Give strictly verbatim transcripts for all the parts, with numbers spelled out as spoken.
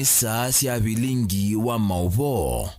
Saa sya vilingi wa maũvoo.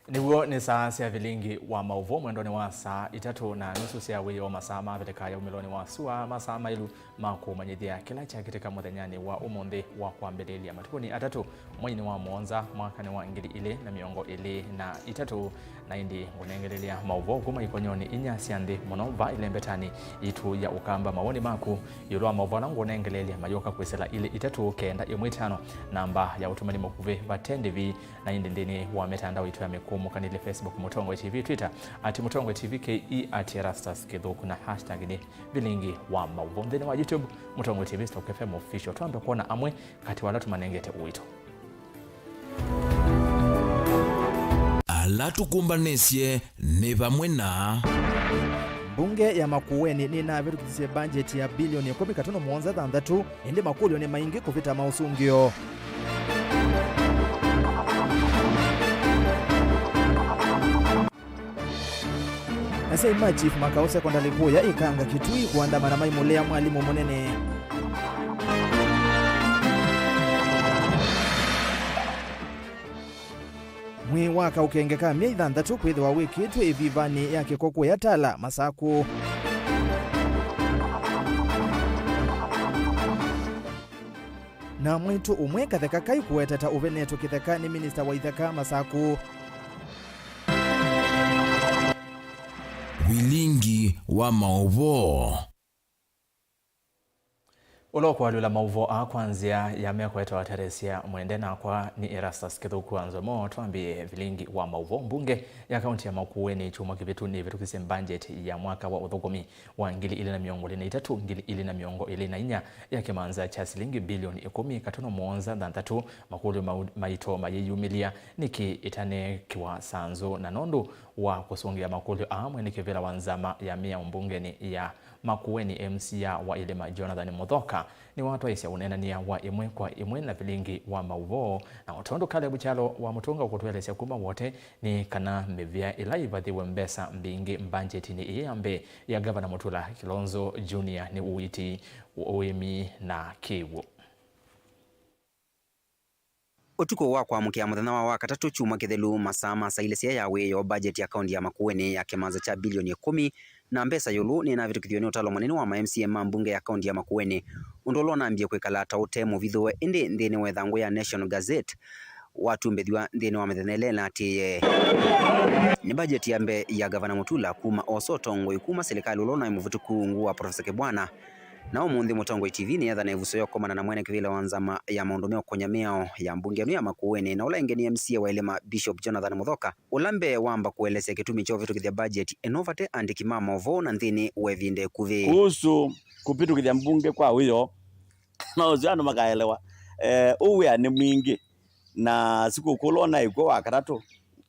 Nĩw'o nĩ saa sya vilingi wa maũvoo mwendonĩ wa saa itatũ na nusu sya wĩoo, masaa maveleka yaumĩlonĩ wa sua, masaa maĩlu ma kũmanyĩthya kĩla kyakĩtĩka mũthenyanĩ wa ũmũnthĩ wa kwambĩlĩlya matukũnĩ atatũ mweinĩ wa mũonza mwakanĩ wa ngili ilĩ na mĩongo ĩlĩ na itatũ. Na ĩndĩ ngũnengelelya maũvoo kuma ikonyonĩ inya sya nthĩ mũno va ĩlembetanĩ yitũ ya Ũkamba. Mawoni maku ĩũlũ wa maũvoo ala ngũnengelelya mayũka kwĩsĩla ilĩ itatũ kenda ĩmwe itano, namba ya ũtũmani mũkuvĩ vate ndĩvi. Na ĩndĩ nthĩnĩ wa mĩtandao itũ ya mĩkũmũkanĩlye, Facebook Mũtongoi T V, Twitter at Mũtongoi T V K E, at Erastus Kĩthũku na hashtag nĩ vilingi wa maũvoo. Nthĩnĩ wa YouTube, Mũtongoi T V Stock F M Official. Twambe kwona amwe katĩ wa ala tũmanengete ũito. Ala tũkũmbanĩsye nĩ vamwe na. Mbunge ya Makueni nĩnavĩtũkĩthisye mbanjeti ya bilioni ĩkũmi katono mũonza thanthatũ, ĩndĩ makũlyo nĩ maingĩ kũvĩta maũsũngĩo. Asyai ma Chief Makau Secondary Kuya Ikanga Kitui kũandamana maimũlea mwalimũ mũnene. Mwĩĩ wa kaũkenge ka myei thanthatũ kwĩthĩwa wĩkĩtwe ĩvivanĩ ya kĩko kũya Tala, Masakũ. Na mwaitũ ũmwe katheka kai kũweteta ũvenetwe kĩtheka nĩ minista wa itheka, Masakũ. Vilingi wa maũvoo. Ũla ũkũalyũla maũvoo aa kwa nzĩa ya meko etawa Teresia Mwende, nakwa nĩ Erastus Kĩthũku wa Nzomo. Twambĩe vilingi wa maũvoo. Mbunge ya kaunti ya Makueni kyumwa kĩvĩtu nĩvĩtũkisye mbanjeti ya mwaka wa ũthũkũmi wa ngili ilĩ na mĩongo ĩlĩ na itatũ, ngili ilĩ na mĩongo ĩlĩ na inya ya kĩmanza kya silingi bilioni ĩkũmi katono mũonza thanthatũ. Makũlyo mau-, maito mayĩyumĩlya nĩkĩ ĩtaneekĩwa sanzũ na nũndũ wa kũsũngĩa makũlyo aa, mwene kĩvĩla wa nzama ya mĩao mbungenĩ ya Makueni, M C A wa Ilima, Jonathan Muthoka, nĩwatwaĩsya ũneenany'a wa ĩmwe kwa ĩmwe na vilingi wa maũvoo, na o tondũ Caleb Kyalo wa Mũtũnga ũkũtũelesya kuma Wote, nĩ kana mĩvĩa ĩla ĩvathĩwe mbesa mbingĩ mbanjetinĩ ĩĩ ya mbee ya Ngavana Mutula Kilonzo Junior nĩ ũiiti, ũĩmi na kĩw'ũ. Ũtukũ wa kwamũkĩa mũthenya wa Wakatatũ kyumwa kĩthelu, masaa ma saa ilĩ sya ya wĩoo, bajeti ya kaunti ya Makueni ya kĩmanza kya bilioni ĩkũmi na mbesa ĩũlũ nĩnavĩtũkĩthiwe nĩ ũtalo mũnene wa ma M C A ma mbunge ya kaunti ya Makueni, ũndũ ũla ũnambie kwĩkala ta ũte mũvithũe. Ĩndĩ nthĩnĩ wa ĩthangũ ya National Gazette watumbĩthw'a nthĩnĩ wa mĩthenya ĩla ĩnaatĩĩe, nĩ bajeti ya mbee ya Ngavana Mutula kuma osa ũtongoi kuma silikalĩ ũla ũnaĩ mũvĩtũku ungu wa Professor Kibwana. Na ũmũnthĩ Mũtongoi T V nĩyethana ĩvuso ya kũkomana na mwene kĩvĩla wa nzama ya maũndũ meũkũnya mĩao ya mbunge ĩno ya Makueni, na ũla ĩngĩ nĩ M C A wa Ilima, Bishop Jonathan Muthoka, ũla mbee wamba kũelesya kĩtumi kya ũvĩtũkĩthya bajeti ĩno vate andĩki ma maũvoo na nthĩnĩ wa ĩvinda ĩkuvĩ. Kuhusu kũvĩtũkĩthya mbunge kwa wĩoo, no ũsu andũ makaelewa. Eh, ũũ wĩa nĩ mwingĩ, na sikukũ ũla ũnaĩ kw'o Wakatatũ,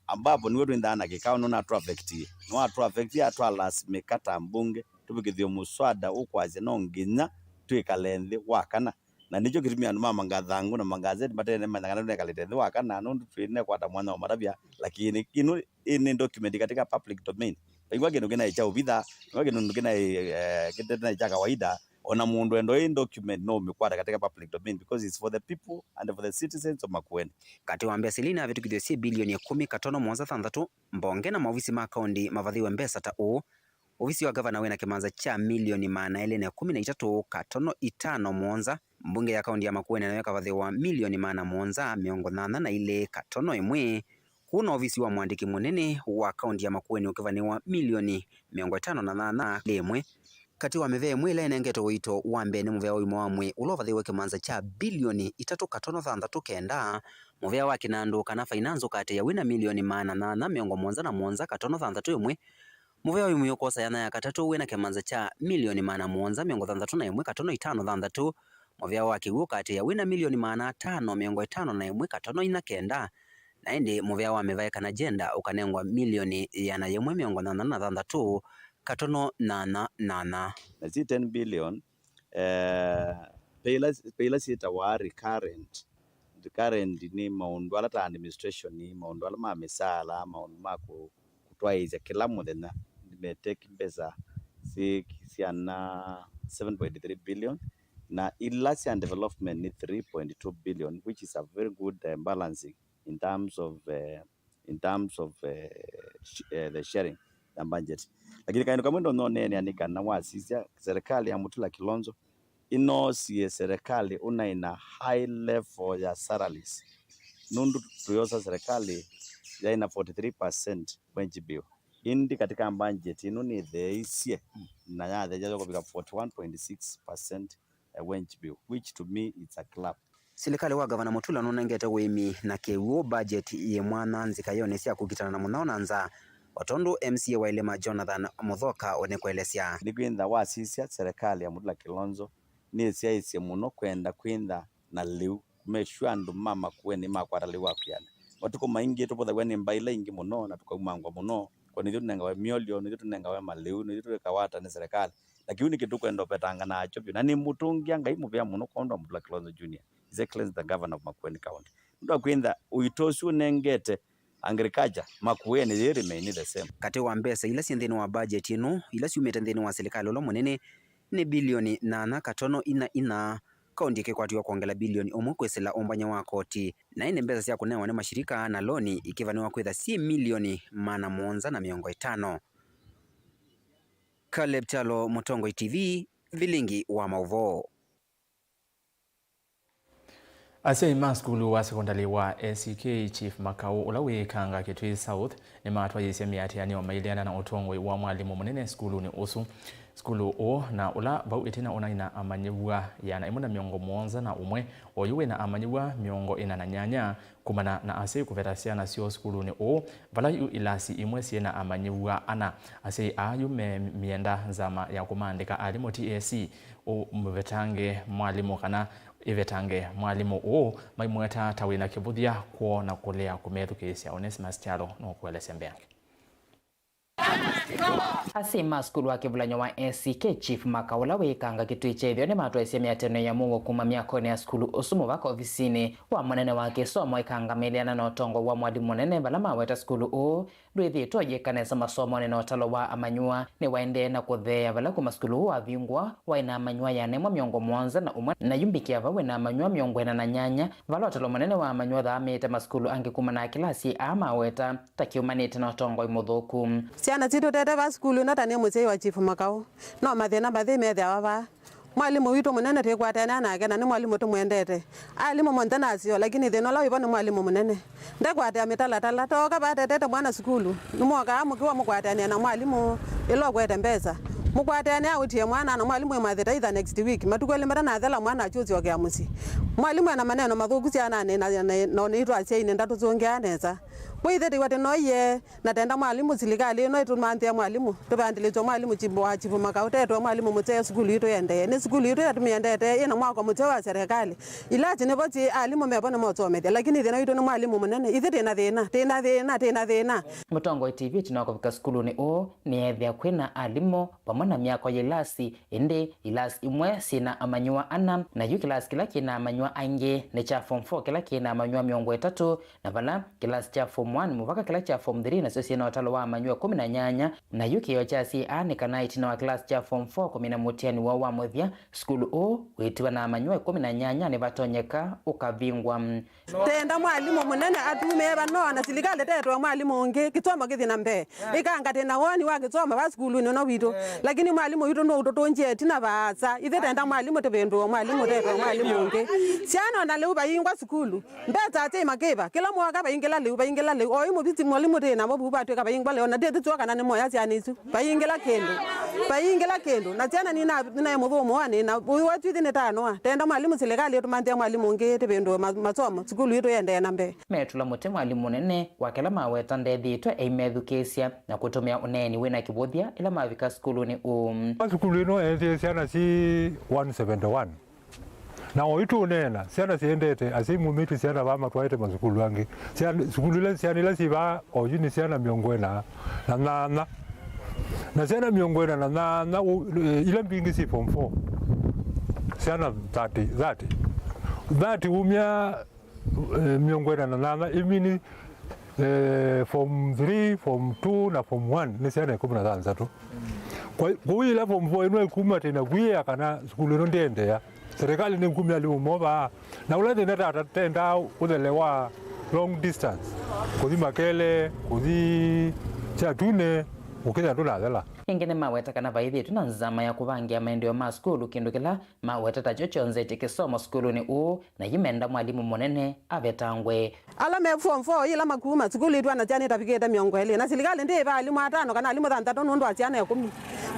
ambapo nĩw'o twĩnthaa na kĩkao, nũnatũaffectie. Nĩwatũaffectie, atwalasimĩka ta mbunge tũvikĩthw'e mũswada ũkwasya no nginya twĩkale nthĩ Wakana. Na nĩkyo kĩtumi andũ ma mangathangũ na mangazeti matene manya kana tũnekalĩte nthĩ Wakana, nũndũ twĩnekwata mwanya wa matavya, lakini ĩno ĩ nĩ document katika public domain. Vaingwa kĩndũ kĩnaĩ kya ũvitha, vaingwa kĩndũ kĩnaĩ, eh, kĩtenaĩ kya kawaida, ona mũndũ endo ĩ document no ũmĩkwata katika public domain because it's for the people and for the citizens of Makueni. Katĩ wa mbesa ila inavĩtũkithw'e syĩ bilioni ĩkũmi katono mũonza thanthatũ, mbonge na maovisi ma kaunti mavathĩwe mbesa ta ũũ: ovisi wa ngavana wĩna kĩmanza kya milioni maana elĩ na ĩkũmi na itatũ katono itano mũonza, mbunge ya kaunti ya Makueni nayo ĩkavathĩwa milioni maana mũonza mĩongo nyanya na ilĩ katono ĩmwe, kũu na ovisi wa mwandĩki mũnene wa kaunti ya Makueni ũkĩvanĩwa milioni mĩongo ĩtano na nyanya ĩmwe. Katĩ wa mĩvea ĩmwe ĩla ĩnengetwe ũito wa mbee nĩ mũvea wa ũima wa mwĩĩ, ũla ũvathĩwe kĩmanza kya bilioni itatũ katono thanthatũ kenda, mũvea wa kĩnandũ kana finance ũkaatĩĩa wĩna milioni maana nyanya mĩongo mũonza na mũonza katono thanthatũ ĩmwe, mũvea wa ũima ũkosa yanya ya katatũ wĩna kĩmanza kya milioni maana mũonza mĩongo thanthatũ na ĩmwe katono itano thanthatũ, mũvea wa kĩw'ũ ũkaatĩĩa wĩna milioni maana atano mĩongo ĩtano na ĩmwe katono inya kenda, na ĩndĩ mũvea wa mĩvaĩ kana gender ũkanengwa milioni ĩana yĩmwe mĩongo nyanya na thanthatũ katono nyanya nyanya. Na syĩ ten billion, eh, ve ila, ve ila syĩtawa recurrent. Recurrent nĩ maũndũ ala ta administration, maũndũ ala ma mĩsaala, maũndũ ma kũ-, kũtwaĩĩsya kĩla mũthenya. Nĩmeteki mbesa syĩ syana seven point three billion, Na ila sya development ni three point two billion, which is a very good, uh, balancing in terms of, uh, in terms of, uh, sh- uh, the sharing ya budget. Lakini kaindu kamwe ndonya ũneenea nĩ kana wasisya serikali ya Mutula Kilonzo ĩnoosie serikali ũnaina high level ya salaries, nũndũ tũyosa serikali yaĩ na forty three percent wage bill. Ĩndĩ katika budget ĩno nĩtheeisye na yatheea kũvika forty one point six percent wage bill, which to me it's a clap. Silikalĩ wa Gavana Mutula nũnengete ũĩmi na kĩw'ũ budget yĩ mwanya nzikaĩonĩ sya kũkitana na mũnyao na nzaa, o tondũ M C A wa Ilima Jonathan Muthoka ũnĩkũelesya. Nĩkwĩntha wasisya serikali ya Mutula Kilonzo nĩsyaĩĩsye mũno kwenda kwĩntha na lĩu, make sure andũ ma Makueni nĩmakwata lĩu wa kwĩana. Matukũ maingĩ tũvũthaw'a nĩ mbaĩ ila ingĩ mũno na tũkaumangwa mũno, kwa nĩthyũ tũnengawe myolyo, nĩthyũ tũnengawe malĩu, nĩthyũ twĩkawa ata nĩ serikali. Na kĩu nĩkĩ tũkwenda ũvetanga nakyo vyũ, na nĩmũtũngĩa Ngai mũvea mũno kwondũ wa Mutula Kilonzo Junior, His Excellency the Governor of Makueni County, nũndũ wa kwĩntha ũito ũsu ũnengete agriculture Makueni yĩ remain the same. Katĩ wa mbesa ila syĩ nthĩnĩ wa budget ĩno, ila syumĩte nthĩnĩ wa silikalĩ ũla mũnene, nĩ bilioni nyanya katono inya inya, kaunti ĩkĩkwatĩwa kwongela bilioni ũmwe kwĩsĩla ũmbany'a wa koti, na ĩndĩ mbesa sya kũnewa nĩ mashirika na loni ikĩvanĩwa kwĩtha syĩ milioni maana mũonza na mĩongo ĩtano. Caleb Kyalo, Mũtongoi T V, Vilingi wa Maũvoo. Asyai ma sukulu wa sekondalĩ wa A C K Chief Makau, ũla wĩ Kanga Kitui South, nĩmatwaĩĩsye mĩatĩanĩo maileana na ũtongoi wa mwalimũ mũnene sukulunĩ ũsu. Sukulu ũũ na ũla vau ĩtina ũnaĩ na amanyĩw'a ĩana ĩmwe na mĩongo mũonza na ũmwe, oyu wĩ na amanyĩw'a mĩongo ĩna na nyanya, kumana na asyai kũveta syana syoo sukulunĩ ũũ, vala yu ilasi imwe syĩ na amanyĩw'a ana. Asyai aa yu me mĩenda nzama ya kũmaandĩka alimũ T S C, ũ mũvetange mwalimũ kana ĩvetange mwalimũ ũũ, maimweta ta wĩna kĩvũthya kwoo na kũlea kũmethukĩĩsya. Onesimus Kyalo nũkũelesya mbeange. Asyai ma sukulu wa kĩvulanyo wa A C K Chief Makau ũla wĩ Kanga Kitui kya ĩtheo nĩmatwaĩsye mĩatĩanĩo ya mũuo kuma myakonĩ ya sukulu ũsu mũvaka ovisinĩ wa mũnene wa kĩsomo Ikanga maileana na ũtongoi wa mwalimũ mũnene, vala maweta sukulu ũũ ndwĩthĩĩtwe ũyĩka nesa masomonĩ na ũtalo wa amanyĩw'a nĩwaendee na kũtheea. Vala kuma sukulu ũũ wavingũa, waĩ na amanyĩw'a ĩana ĩmwe mĩongo mũonza na ũmwe, na yu mbikĩa vau wĩ na amanyĩw'a mĩongo ĩna na nyanya, vala ũtalo mũnene wa amanyĩw'a ũthaamĩte masukulu angĩ kumana na kĩlasi aa maweta ta kĩumanĩte na ũtongoi mũthũku. Syana sitũ tete vaa sukulu ĩno ta nĩ mũsyai wa Chief Makau, no mathĩna mathei methĩawa vaa. Mwalimũ witũ mũnene twĩkwatanĩa nake na nĩ mwalimũ tũmwendete. Alimũ monthe nasyo, lakini thĩna ũla wĩvo nĩ mwalimũ mũnene. Ndekwatea mĩtalatala, tooka vaa tetete mwana sukulu, nĩmwokaa mũkiwa mũkwatanĩa na mwalimũ ĩla ũkwete mbesa. Mũkwatanĩa ũtie mwana na mwalimũ ĩmwathĩta either next week. Matukũ elĩ matanathela mwana akyũsyokea mũsyĩ. Mwalimũ ena maneno mathũku syananĩ na, na, na, na ona itũ asyai nĩndatũsũngĩaa nesa. Kwĩ ithe tĩw'a tĩnoie, na tenda mwalimũ, silikalĩ ĩno ĩtũmanthĩe mwalimũ, tũvandĩlĩtwe mwalimũ Chief wa Chief Makau, tetwe mwalimũ mũseo, sukulu itũ yendee. Nĩ sukulu itũ ĩla tũmĩendete, ĩna mwako mũseo wa serikali. Ilasi nĩvo syĩ, alimũ mevo nĩmosomethya, lakini thĩna witũ nĩ mwalimũ mũnene. Ithyĩ twĩna thĩna, twĩna thĩna, twĩna thĩna. Mũtongoi T V ĩtina wa kũvika sukulunĩ ũũ, nĩyeethĩa kwĩna alimũ vamwe na myako ya ilasi, ĩndĩ ilasi imwe syĩna amanyĩw'a ana, na yu kĩlasi kĩla kĩna amanyĩw'a aingĩ nĩ kya form four, kĩla kĩna amanyĩw'a mĩongo ĩtatũ, na vala kĩlasi kya form one mũvaka kĩla kya form three nasyo syĩ na ũtalo wa amanyĩw'a ĩkũmi na nyanya, na yu kĩĩo kya C A nĩ kana ĩtina wa kĩlasi kya form four kũmina mũtiani woo wa mũthya, sukulu ũũ wĩtiwa na amanyĩw'a ĩkũmi na nyanya nĩvatonyeka ũkavingwa. Tenda mwalimũ mũnene atumĩe vano na silikalĩ tetwe mwalimũ ũngĩ, kĩsomo kĩthi na mbee. Ĩkanga tena woni wa kĩsomo va sukulunĩ ũno witũ. Lakini mwalimũ witũ nũũtũtũngie ĩtina vaasa. Ithyĩ tenda mwalimũ tũvĩndũe mwalimũ tetwe mwalimũ ũngĩ. Syana ona lĩu vaingwa sukulu. Mbesa asyai makĩva. Kĩla mwaka vaingĩla lĩu, vaingĩla lĩu. Oyu mũvisi mwalimũ tĩ namo vu vatwĩka vaingwa lĩu. Na ndĩthĩ tuo kana nĩ moya syana isu. Vaingĩla kĩndũ. Vaingĩla kĩndũ. Na syana nina, nina mũthũmũ wa nina. Ũyu wetu ithi nĩ tanoa. Tenda mwalimũ silikalĩ ĩtũmanthĩa mwalimũ ũngĩ tũvĩndũe ma-, masomo. Sukulu itũ yendee na mbee. Metũla mũtĩ mwalimũ mũnene wa kĩla maweta ndethĩĩtwe eimethukĩĩsya na kũtũmĩa ũneeni wĩ na kĩvũthya ĩla mavika sukulunĩ ũũ. Sukulu ĩno eethĩe syana syĩ one seventy one. Na oyu tũũneena, syana siendete, asyai maumĩtye syana vaa matwaĩte masukulu angĩ. Syana, sukulu ila, syana ila syĩ vaa oyu nĩ syana mĩongo ĩna na nyanya. Na syana mĩongo ĩna na nyanya, ũ-, eh, ila mbingĩ syĩ form four. Syana thirty, thirty. Thirty umya eh, mĩongo ĩna na nyanya, imini, eh, form three, form two na form one nĩ syana ĩkũmi na thanthatũ. Kwa, kũu yĩla form four ĩno ĩkuma tena kwĩĩa kana sukulu ĩno ndĩendeea, serikali nĩkumya alimũ movaa. Na ũla thĩna tata tendaa ũthele wa long distance, kũthi Makele, kũthi Kyatune, ũkĩthĩa ndũnathela. Ĩngĩ nĩmaweta kana vaĩthĩtwe na nzama ya kũvangĩa maendeeo ma sukulu, kĩndũ kĩla maweta takyo kyonzetye kĩsomo sukulunĩ ũũ, na yĩmenda mwalimũ mũnene avetangwe. Ala me form four yĩla makuma, sukulu itwana syana itavikĩte mĩongo ĩlĩ, na silikalĩ ndĩĩva alimũ atano kana alimũ thanthatũ nũndũ wa syana ĩkũmi.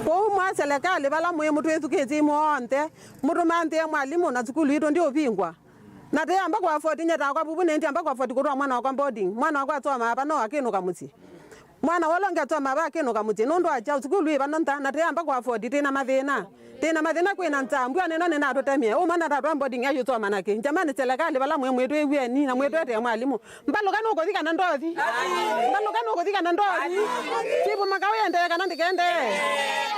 Kwoou mwa selekalĩ vala mwĩ mũtwĩthukĩĩsye imwonthe, mũtũmanthĩe mwalimũ na sukulu itũ ndiũvingwa. Na tĩamba kũ afford nye takwa vuvu, nĩndiamba kũ afford kũtwaa mwana wakwa boarding, mwana wakwa asomaa va no akĩnũka mũsyĩ. Mwana wolo ngatwa mava akĩnũka mũsyĩ nũndũ wa kyaũ? Sukulu ĩ vano ntha, na tĩamba kũ afford, tĩna mathĩna. Tĩna mathĩna, kwĩna nzaa, mbua nĩno nĩnatũtemie. Ũmwe natatwa boarding ayũsoma na kĩ? Jamani, selekalĩ vala mwĩ, mwĩtwĩw'eni na mwĩtwetee mwalimũ. Mbalũka nũkũthi kana ndothi? Mbalũka nũkũthi kana ndothi? Chifu Makaũ, ĩendee kana ndĩkendee?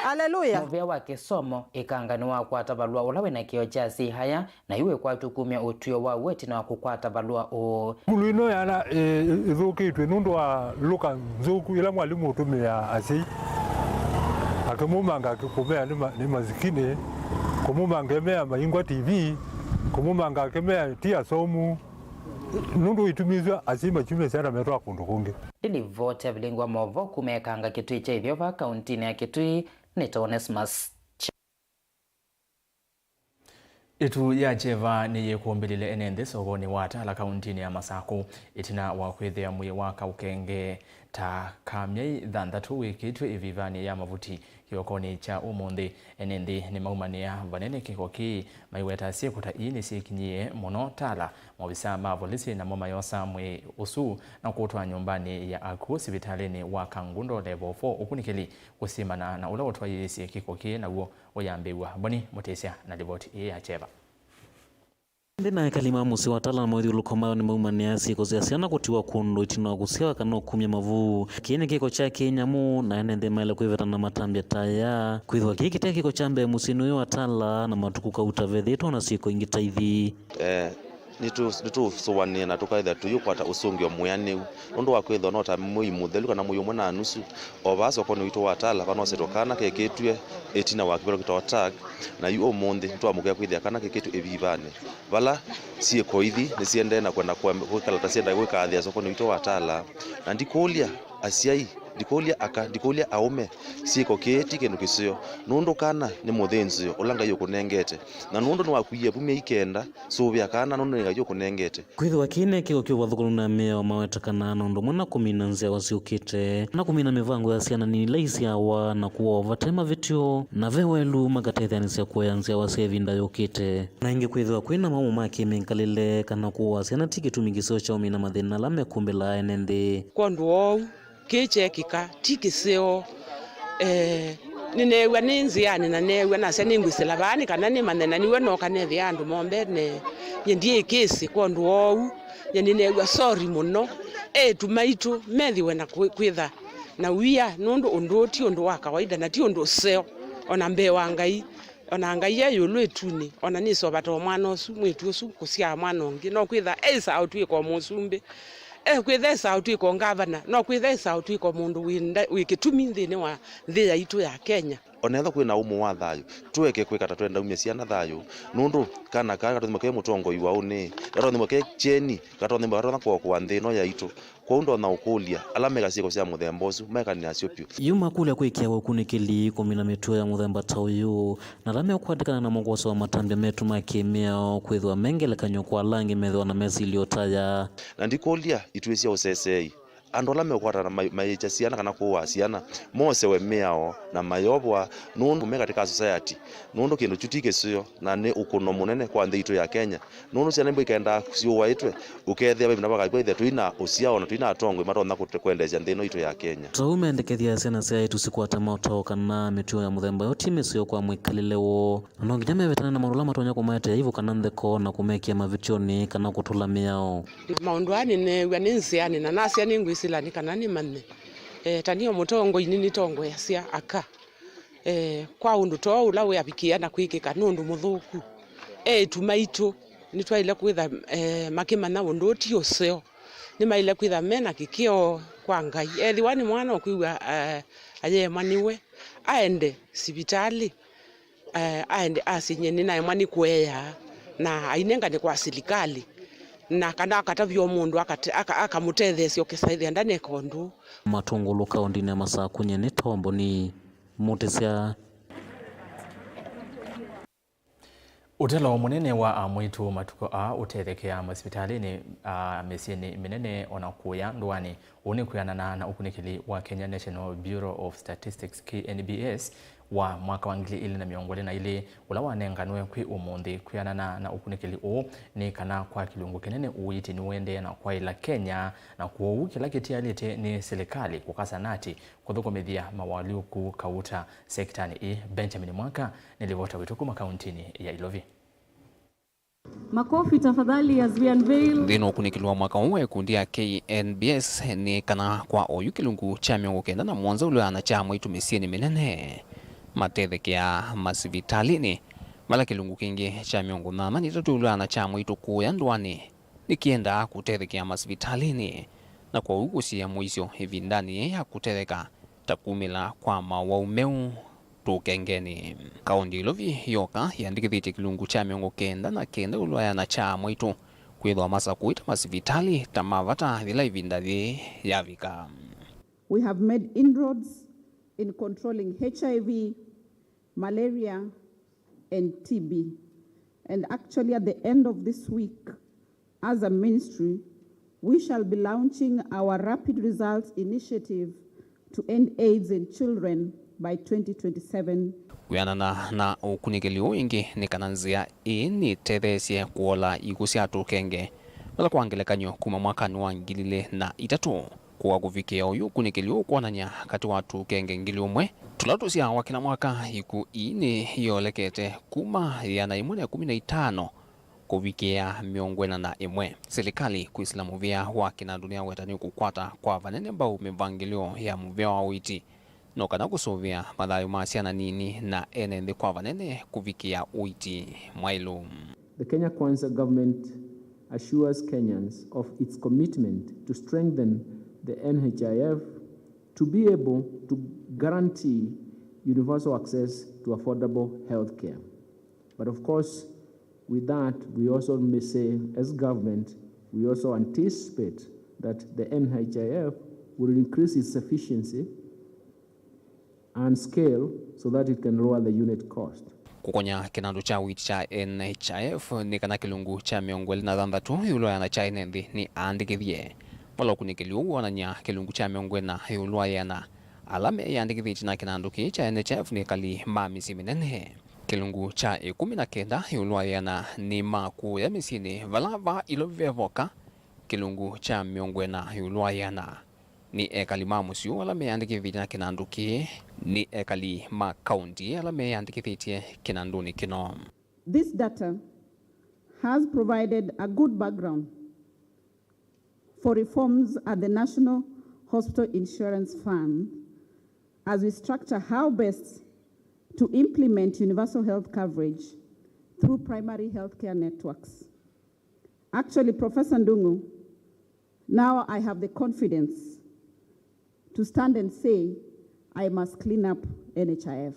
Aleluya. Mũvĩa wa kĩsomo, ĩkanga nĩwakwata valũa ũla wĩna kĩo kya C higher, na yu wĩkwatw'a kumya ũtw'ĩo wa w'o ĩtina wa kũkwata valũa ũũ. Sukulu ĩno yana, ĩ-, ĩ-, ĩthũkĩtw'e nũndũ wa lũka nzũku ĩla mwalimũ ũtũmĩaa asyai, akĩmumanga akĩkũmea nĩ ma-, nĩ masikini, kũmumanga emea maingwa T V, kũmumanga akĩmea ti asomu, nũndũ itumisw'a asyai makyumya syana metwaa kũndũ kũngĩ. Nĩ livoti ya vilingwa maũvoo kuma ĩkanga Kitui kya Ithyova, kauntinĩ ya Kitui, nĩ ta Onesmus. Ĩtu ya kyeva nĩyĩkũmbĩlile ene nthĩ sokonĩ wa Tala, kauntinĩ ya Masakũ, ĩtina wa kwĩthĩa mwĩĩ wa kaũkenge ta ka myei thanthatũ wĩkĩtw'e ĩvivanĩ ya mavuti kĩokonĩ kya ũmũnthĩ. Ene nthĩ nĩmaumanĩa vanene kĩko kĩĩ, maiweta syĩko ta ii nĩsyĩkinyie mũno Tala. Maovisaa ma volisi namo mayosa mwĩĩ ũsu na kũũtwaa nyũmbanĩ ya akw'ũ sivitalĩnĩ wa Kangundo Level four ũkunĩkĩli kũsimana na ũla ũtwaĩĩsye kĩko kĩĩ naw'o ũyambĩw'a. Boni Mũtĩsya na livoti ĩĩ ya kyeva. Nthĩ na ekali ma mũsyĩ wa Tala na mawĩthyũlũko mayo nĩmaumanĩa syĩko sya syana kũtiwa kũndũ ĩtina wa kũsyawa kana ũkumya mavu. Kĩĩ nĩ kĩko kya kĩnyamũ, na ene nthĩ maĩle kwĩveta na matambya ta aya, kwĩthĩwa kĩĩ kĩte kĩko kya mbee mũsyĩnĩ ũyũ wa Tala, na matukũ kauta vethĩĩtwe na syĩko ingĩ ta ithi. Eh, nĩtũ-, nĩtũsũanĩe na tũkaĩthĩa tũiũkwata ũsũngĩo mwĩanĩu. Nũndũ wa kwĩthĩwa no ta mwei mũthelu kana mwei ũmwe na nusu, o vaa sokonĩ witũ wa Tala vanosetwe kana kekĩtw'e ĩtina wa kĩvĩlo kĩtawa tag, na yu ũmũnthĩ nĩtwamũkĩa kwĩthĩa kana kekĩtw'e ĩvivanĩ, vala syĩko ithi nĩsiendee na kwenda kwĩkala ta siendaa kwĩkaathĩa sokonĩ witũ wa Tala. Na ndikũlya asyai, ndikũlya aka, ndikũlya aũme, syĩko kĩĩ ti kĩndũ kĩseo, nũndũ kana nĩ mũthĩnzĩo ũla Ngai ũkũnengete, na nũndũ nĩwakuie vu myei kenda, sũvĩa kana nũndũ nĩ Ngai ũkũnengete. Kwĩthĩwa kĩĩ nĩ kĩko kĩũvathũkanu na mĩao maweta kana na ũndũ ũmwe na kũmina nzyawa syũkĩte, na kũmina mĩvango ya syana nini ila isyawa na kũawa vate mavĩtyo, na ve welu makatetheanĩsya kũea nzyawa sya ĩvinda yũkĩte. Na ĩngĩ kwĩthĩwa kwĩ na maũmũ ma kĩmĩkalĩle kana kũaa syana ti kĩtumi kĩseo kya ũmina mathĩna ala mekũmbĩlaa ene nthĩ. Kwondũ wa ũu, kĩĩ kyeekĩka ti kĩseo. Eh, nĩneew'a nĩ nzĩanĩ na neew'a nasya nĩngwĩsĩla vaa nĩ kana nĩmanye, na nĩw'o nooka neethĩa andũ mombene. Nyie ndiĩkĩsĩ kwondũ wa ũu, nyie nĩneew'a sorry mũno. Eĩtu maitũ methĩwe na kwĩ-, kwĩtha na wia, nũndũ ũndũ ũũ ti ũndũ wa kawaida na ti ũndũ ũseo o na mbee wa Ngai. O na Ngai e ĩũlũ ĩtunĩ, o na nĩsovata o mwana ũsu, mwĩĩtu ũsu kũsyaa mwana ũngĩ. No kwĩtha eĩsaa ũtw'ĩka o mũsumbĩ, ekwĩtha eĩsaa ũtw'ĩka o ngavana, no kwĩtha eĩsaa ũtw'ĩka o mũndũ wĩ nda-, wĩ kĩtumi nthĩnĩ wa nthĩ yaitũ ya Kenya. O na ethĩwa kwĩ na ũmũ wa thayũ, tũeke kwĩka ta twendaumya syana thayũ, nũndũ kana kaa katothima ke mũtongoi wa ũnĩ, katothima ke kyeni, katothima katonya kũokoa nthĩ ĩno yaitũ. Kwoou ndonya ũkũlya, ala meka syĩko sya mũthemba ũsu mekanĩasyo vyũ. Yu makũlya kwĩkĩawa ũkunĩkĩli, kũmina mĩtuo ya mũthemba ta ũyũ, na ala meũkwatĩkana namo kwoswa matambya metũ ma kĩmĩao, kwĩthĩwa me ngelekany'o kwa ala angĩ methĩwa na mesilyo ta aya. Na ndikũlya ituĩ sya ũseseei, andũ ala meũkwatana mai-, maiĩkya syana kana kũaa syana, mosewe mĩao na mayovwa, nũndũ me katĩ ka society, nũndũ kĩndũ kyu ti kĩseo. Na nĩ ũkũno mũnene kwa nthĩ itũ ya Kenya, nũndũ syana imwe ikendaa syũaĩtwe, ũkethĩa ve ĩvinda vakavika ithĩa tũi na ũsyao na tũi na atongoi matonya kũte-, kwendeesya nthĩ ĩno itũ ya Kenya. Ta ũu mendekethya syana sya aĩtu sikwate maũtao kana mĩtuo ya mũthemba ũyũ ti mĩseo kwa mwĩkalĩle woo, na no nginya mevetane na maũndũ ala matonya kũmaetea aivu kana ntheko na kũmekĩa mavĩtyonĩ kana kũtũla mĩao. Maũndũ aa nĩneew'a nĩ nzĩanĩ na nasya nĩngwĩsĩla nĩ kana nĩmanye. Eh, ta niĩ o mũtongoi nĩnĩtongoeasya aka. Eh, kwa ũndũ ta ũũ ũla wĩavikĩa na kwĩkĩka nĩ ũndũ mũthũku. Eĩtu maitũ nĩtwaĩle kwĩtha, eh, makĩmanya ũndũ ũũ ti ũseo. Nĩmaĩle kwĩtha me na kĩkĩo kwa Ngai. Ethĩwa nĩ mwana ũkwĩw'a, eh, ayemwa nĩwe, Aende sivitalĩ, eh, aende asye nyie nĩnaemwa nĩ kũea, na ainengane kwa silikalĩ, na kana akatavya o mũndũ akate-, aka-, akamũtetheesya ũkĩsaĩthĩa ndaneka ũndũ. Matũngũlũ kaũndĩnĩ ya Masaku, nyie nĩ Tombo nĩ Mũtĩsya. Ũtalo mũnene wa amwĩtũ matukũ aa ũtethekeaa masivitalĩnĩ, aa, mĩsyĩnĩ mĩnene, o na kũya ndũanĩ. Ũũ nĩ kwĩanana na ũkunĩkĩli wa Kenya National Bureau of Statistics, K N B S, wa mwaka wa ngili ilĩ na mĩongo ĩlĩ na ilĩ, ũla wanenganwe kwĩ ũmũnthĩ. Kwĩanana na ũkunĩkĩli ũũ, nĩ kana kwa kĩlungu kĩnene ũiiti nĩũendee na kwaĩla Kenya, na kwoou kĩla kĩtialĩte nĩ silikalĩ kũkasa nati kũthũkũmĩthya mawalyũku kauta sektanĩ ĩĩ. Benjamin Mwaka nĩ livota witũ kuma kauntinĩ ya Ilovi. Makofi tafadhali as we unveil. Nthĩnĩ wa ũkunĩkĩli wa mwaka ũũ wa ikundi ya K N B S nĩ kana kwa oyu kĩlungu kya mĩongo kenda na mũonza ũlũana kya amwĩtũ mĩsyĩnĩ mĩnene matethekeaa masivitalĩnĩ, vala kĩlungu kĩngĩ kya mĩongo nyanya na itatũ ũlũana kya amwĩtũ kũya ndũanĩ nĩkĩendaa kũtethekea masivitalĩnĩ, na kwoou kũsiĩĩa mũisyo ĩvindanĩ yĩĩ ya kũtetheka ta kumĩla kwa mawau meũ tũkengenĩ. Kaũnti ya Ilovi yoka yĩandĩkĩthĩtye kĩlungu kya mĩongo kenda na kenda ũlũana kya amwĩtũ kwĩthwa masakũĩte masivitalĩ ta ma vata yĩla ĩvinda yĩĩ yavika. We have made inroads in controlling H I V, malaria, and T B. And actually, at the end of this week, as a ministry, we shall be launching our Rapid Results Initiative to end AIDS in children by twenty twenty-seven. Kwĩanana na ũkunĩkĩli ũũ ĩngĩ nĩ kana nzĩa ĩĩ nĩtetheesye kũola ikw'ũ sya tũkenge, vala kwa ngelekany'o kuma mwakanĩ wa ngili ilĩ na itatũ, kũa kũvikĩa oyu ũkunĩkĩli ũũ kwonany'a katĩ wa tũkenge ngili ũmwe tũla tũsyawa kĩla mwaka, ikw'ũ ii nĩyolekete kuma ĩana ĩmwe na ĩkũmi na itano kũvikĩa mĩongo ĩna na ĩmwe. Silikalĩ kwĩsĩla mũvĩa wa kĩnandũ nĩyaweta nĩkũkwata kwa vanene mbau mĩvangĩlyo ya mũvĩa wa ũiiti, no kana kũsũvĩa mathayũ ma syana nini na ene nthĩ kwa vanene kũvikĩa ũiiti mwaĩlu. The Kenya Kwanza government assures Kenyans of its commitment to strengthen the N H I F to be able to guarantee universal access to affordable health care. But of course, with that, we also may say, as government, we also anticipate that the N H I F will increase its efficiency and scale so that it can lower the unit cost. Kũkonya kĩnandũ kya ũiiti kya N H I F nĩ kana kĩlungu kya mĩongo ĩlĩ na thanthatũ ĩũlũ wa ĩana kya ene nthĩ nĩaandĩkĩthye. Vala ũkunĩkĩli ũũ wonany'a kĩlungu kya mĩongo ĩna ĩũlũ wa ĩana ala meyĩandĩkĩthĩtye na kĩnandũ kĩĩ kya N H I F nĩ ekali ma mĩsyĩ mĩnene. Kĩlungu kya ĩkũmi na kenda ĩũlũ wa ĩana nĩ ma kũya mĩsyĩnĩ vala va Ilovi ve voka. Kĩlungu kya mĩongo ĩna ĩũlũ wa ĩana nĩ ekali ma mũsyĩ ũũ ala meyĩandĩkĩthĩtye na kĩnandũ kĩĩ, nĩ ekali ma kaũnti ala meyĩandĩkĩthĩtye kĩnandũnĩ kĩno. This data has provided a good background for reforms at the National Hospital Insurance Fund as we structure how best to implement universal health coverage through primary healthcare networks. Actually, Professor Ndung'u, now I have the confidence to stand and say I must clean up N H I F.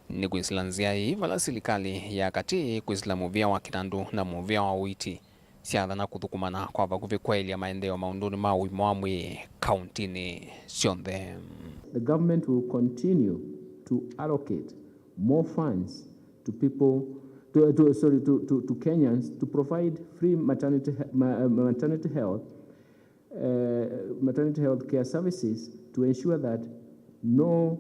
Nĩ kwĩsĩla nzĩa ĩĩ vala silikalĩ ya katĩ kwĩsĩla mũvĩa wa kĩnandũ na mũvĩa wa ũiiti syathana kũthũkũmana kwa vakuvĩ kwaĩlya maendeeo maũndũnĩ ma ũima wa mwĩĩ kaũntinĩ syonthe. The government will continue to allocate more funds to people, to, to, sorry, to, to, to Kenyans to provide free maternity, he- ma- uh, maternity health, uh, maternity health care services to ensure that no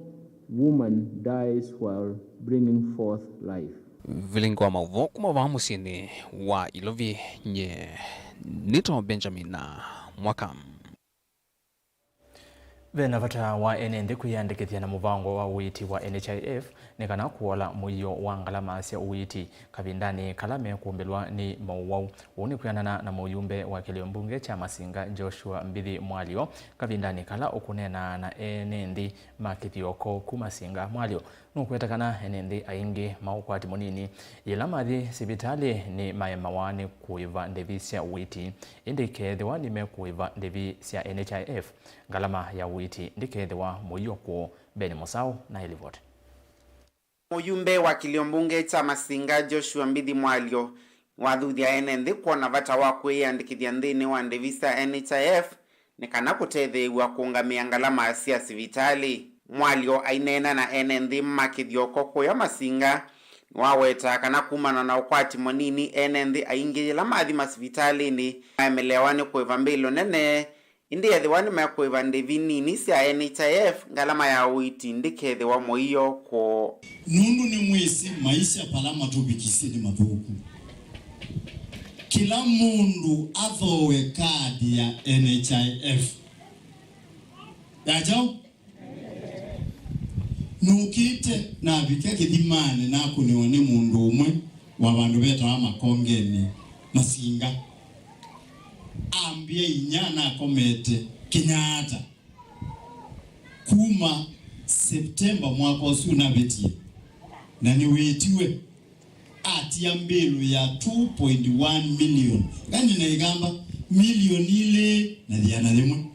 woman dies while bringing forth life. Vilingi wa maũvoo kuma vaa mũsyĩnĩ wa Ilovi, nye nĩto Benjamin Mwaka. Ve na vata wa ene nthĩ kwĩyandĩkĩthya na mũvango wa ũiiti wa N H I F nĩ kana kũola mũio wa ngalama sya ũiiti kavindanĩ kala mekũmbĩlwa nĩ maũwau. Ũu nĩ kwĩanana na mũyumbe wa kĩlĩo mbunge kya Masinga, Joshua Mbithi Mwalyo, kavindanĩ kala ũkũneenaa na ene nthĩ ma kĩthioko ku Masinga. Mwalyo nũkweta kana ene nthĩ aingĩ ma ũkwati mũnini yĩla mathi sivitalĩ nĩmaemawa nĩ kũĩva ndĩvi sya ũiiti, ĩndĩ ĩkeethĩwa nĩmekũĩva ndĩvi sya N H I F, ngalama ya ũiiti ndĩkeethĩwa mũio kwoo. Ben Mũsaũ na ĩlivoti. Mũyumbe wa kĩlio mbunge kya Masinga, Joshua Mbithi Mwalyo, nĩwathuthya ene nthĩ kwona vata wa kwĩyĩandĩkĩthya nthĩnĩ wa ndĩvi sya N H I F nĩ kana kũtetheew'a kũũngamĩa ngalama sya sivitalĩ. Mwalyo aineena na ene nthĩ ma kĩthyoko kũya Masinga, nĩwawetaa kana kumana na ũkwati mũnini, ene nthĩ aingĩ yĩla mathi masivitalĩnĩ maemeleawa nĩ kũĩva mbĩlũ nene, ĩndĩ ethĩwa nĩmekũĩva ndĩvi nini sya N H I F, ngalama ya ũiiti ndĩkethĩwa mũio kwoo. Nũndũ nĩmwĩsĩ maisha vala matũvikisye nĩ mathũku. Kĩla mũndũ athooe kaadi ya N H I F. Ya kyaũ? Nũkĩte navika kĩthimanĩ, nakũnĩwa nĩ mũndũ ũmwe wa vandũ vetawa Makongenĩ, Masinga. Ambĩa inya nakomete Kenyatta. Kuma September mwaka ũsu navĩtie, na nĩwĩtiwe. Atia mbĩlũ ya two point one million. Ngani na ĩkamba milioni ilĩ na ĩana yĩmwe.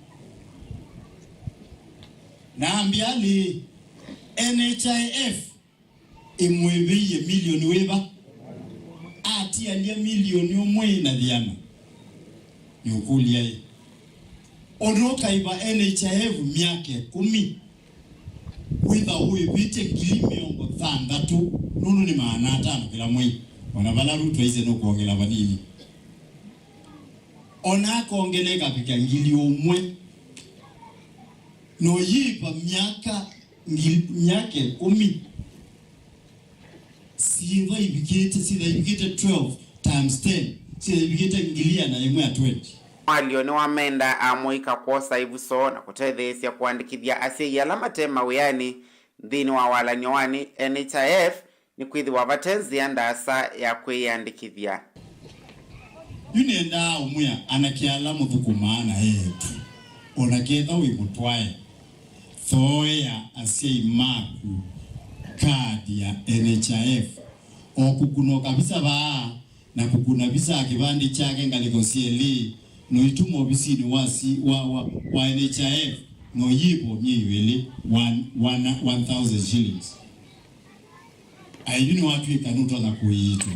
Na ambĩa lĩ, N H I F ĩmwĩvĩie milioni wĩva? Atialya milioni ũmwe na ĩana. Nĩũkũlya ĩ, ũndũ ũkaĩva N H I F myaka ĩkũmi? Wĩtha ũĩvĩtye ngili mĩongo thanthatũ, nũndũ nĩ maana atano kĩla mwei, o na vala Ruto aisye nũkwongela vanini. O na akongela ĩkavika ngili ũmwe, no yĩva myaka ngili, myaka ĩkũmi? Syĩva ivikĩte, syĩtha ivikĩte twelve times ten, syĩtha ivikĩte ngili ĩana yĩmwe ya twenty. Mwalyo nĩwamenda amũika kwosa ĩvuso na kũtetheesya kũandĩkĩthya asyai ala mate mawĩanĩ nthĩnĩ wa walany'o wa N H I F, nĩkwĩthĩwa vate nzĩa ndaasa ya kwĩyĩandĩkĩthya. Yu nĩendaa ũmwĩa anake ala mũthũkũmaa na eĩtu, o na ketha wĩ mũtwae, thooea asyai maku kaadi ya N H I F, o kũkuna o kavisa vaa na kũkuna visa ya kĩvandĩ kyake ngalĩko syelĩ, no ituma ovisinĩ wa si-, wa, wa, wa N H I F, no yĩvo myei ĩlĩ, one, one, one thousand shillings. Aĩu nĩwatw'ĩka nũtonya kũiitwa,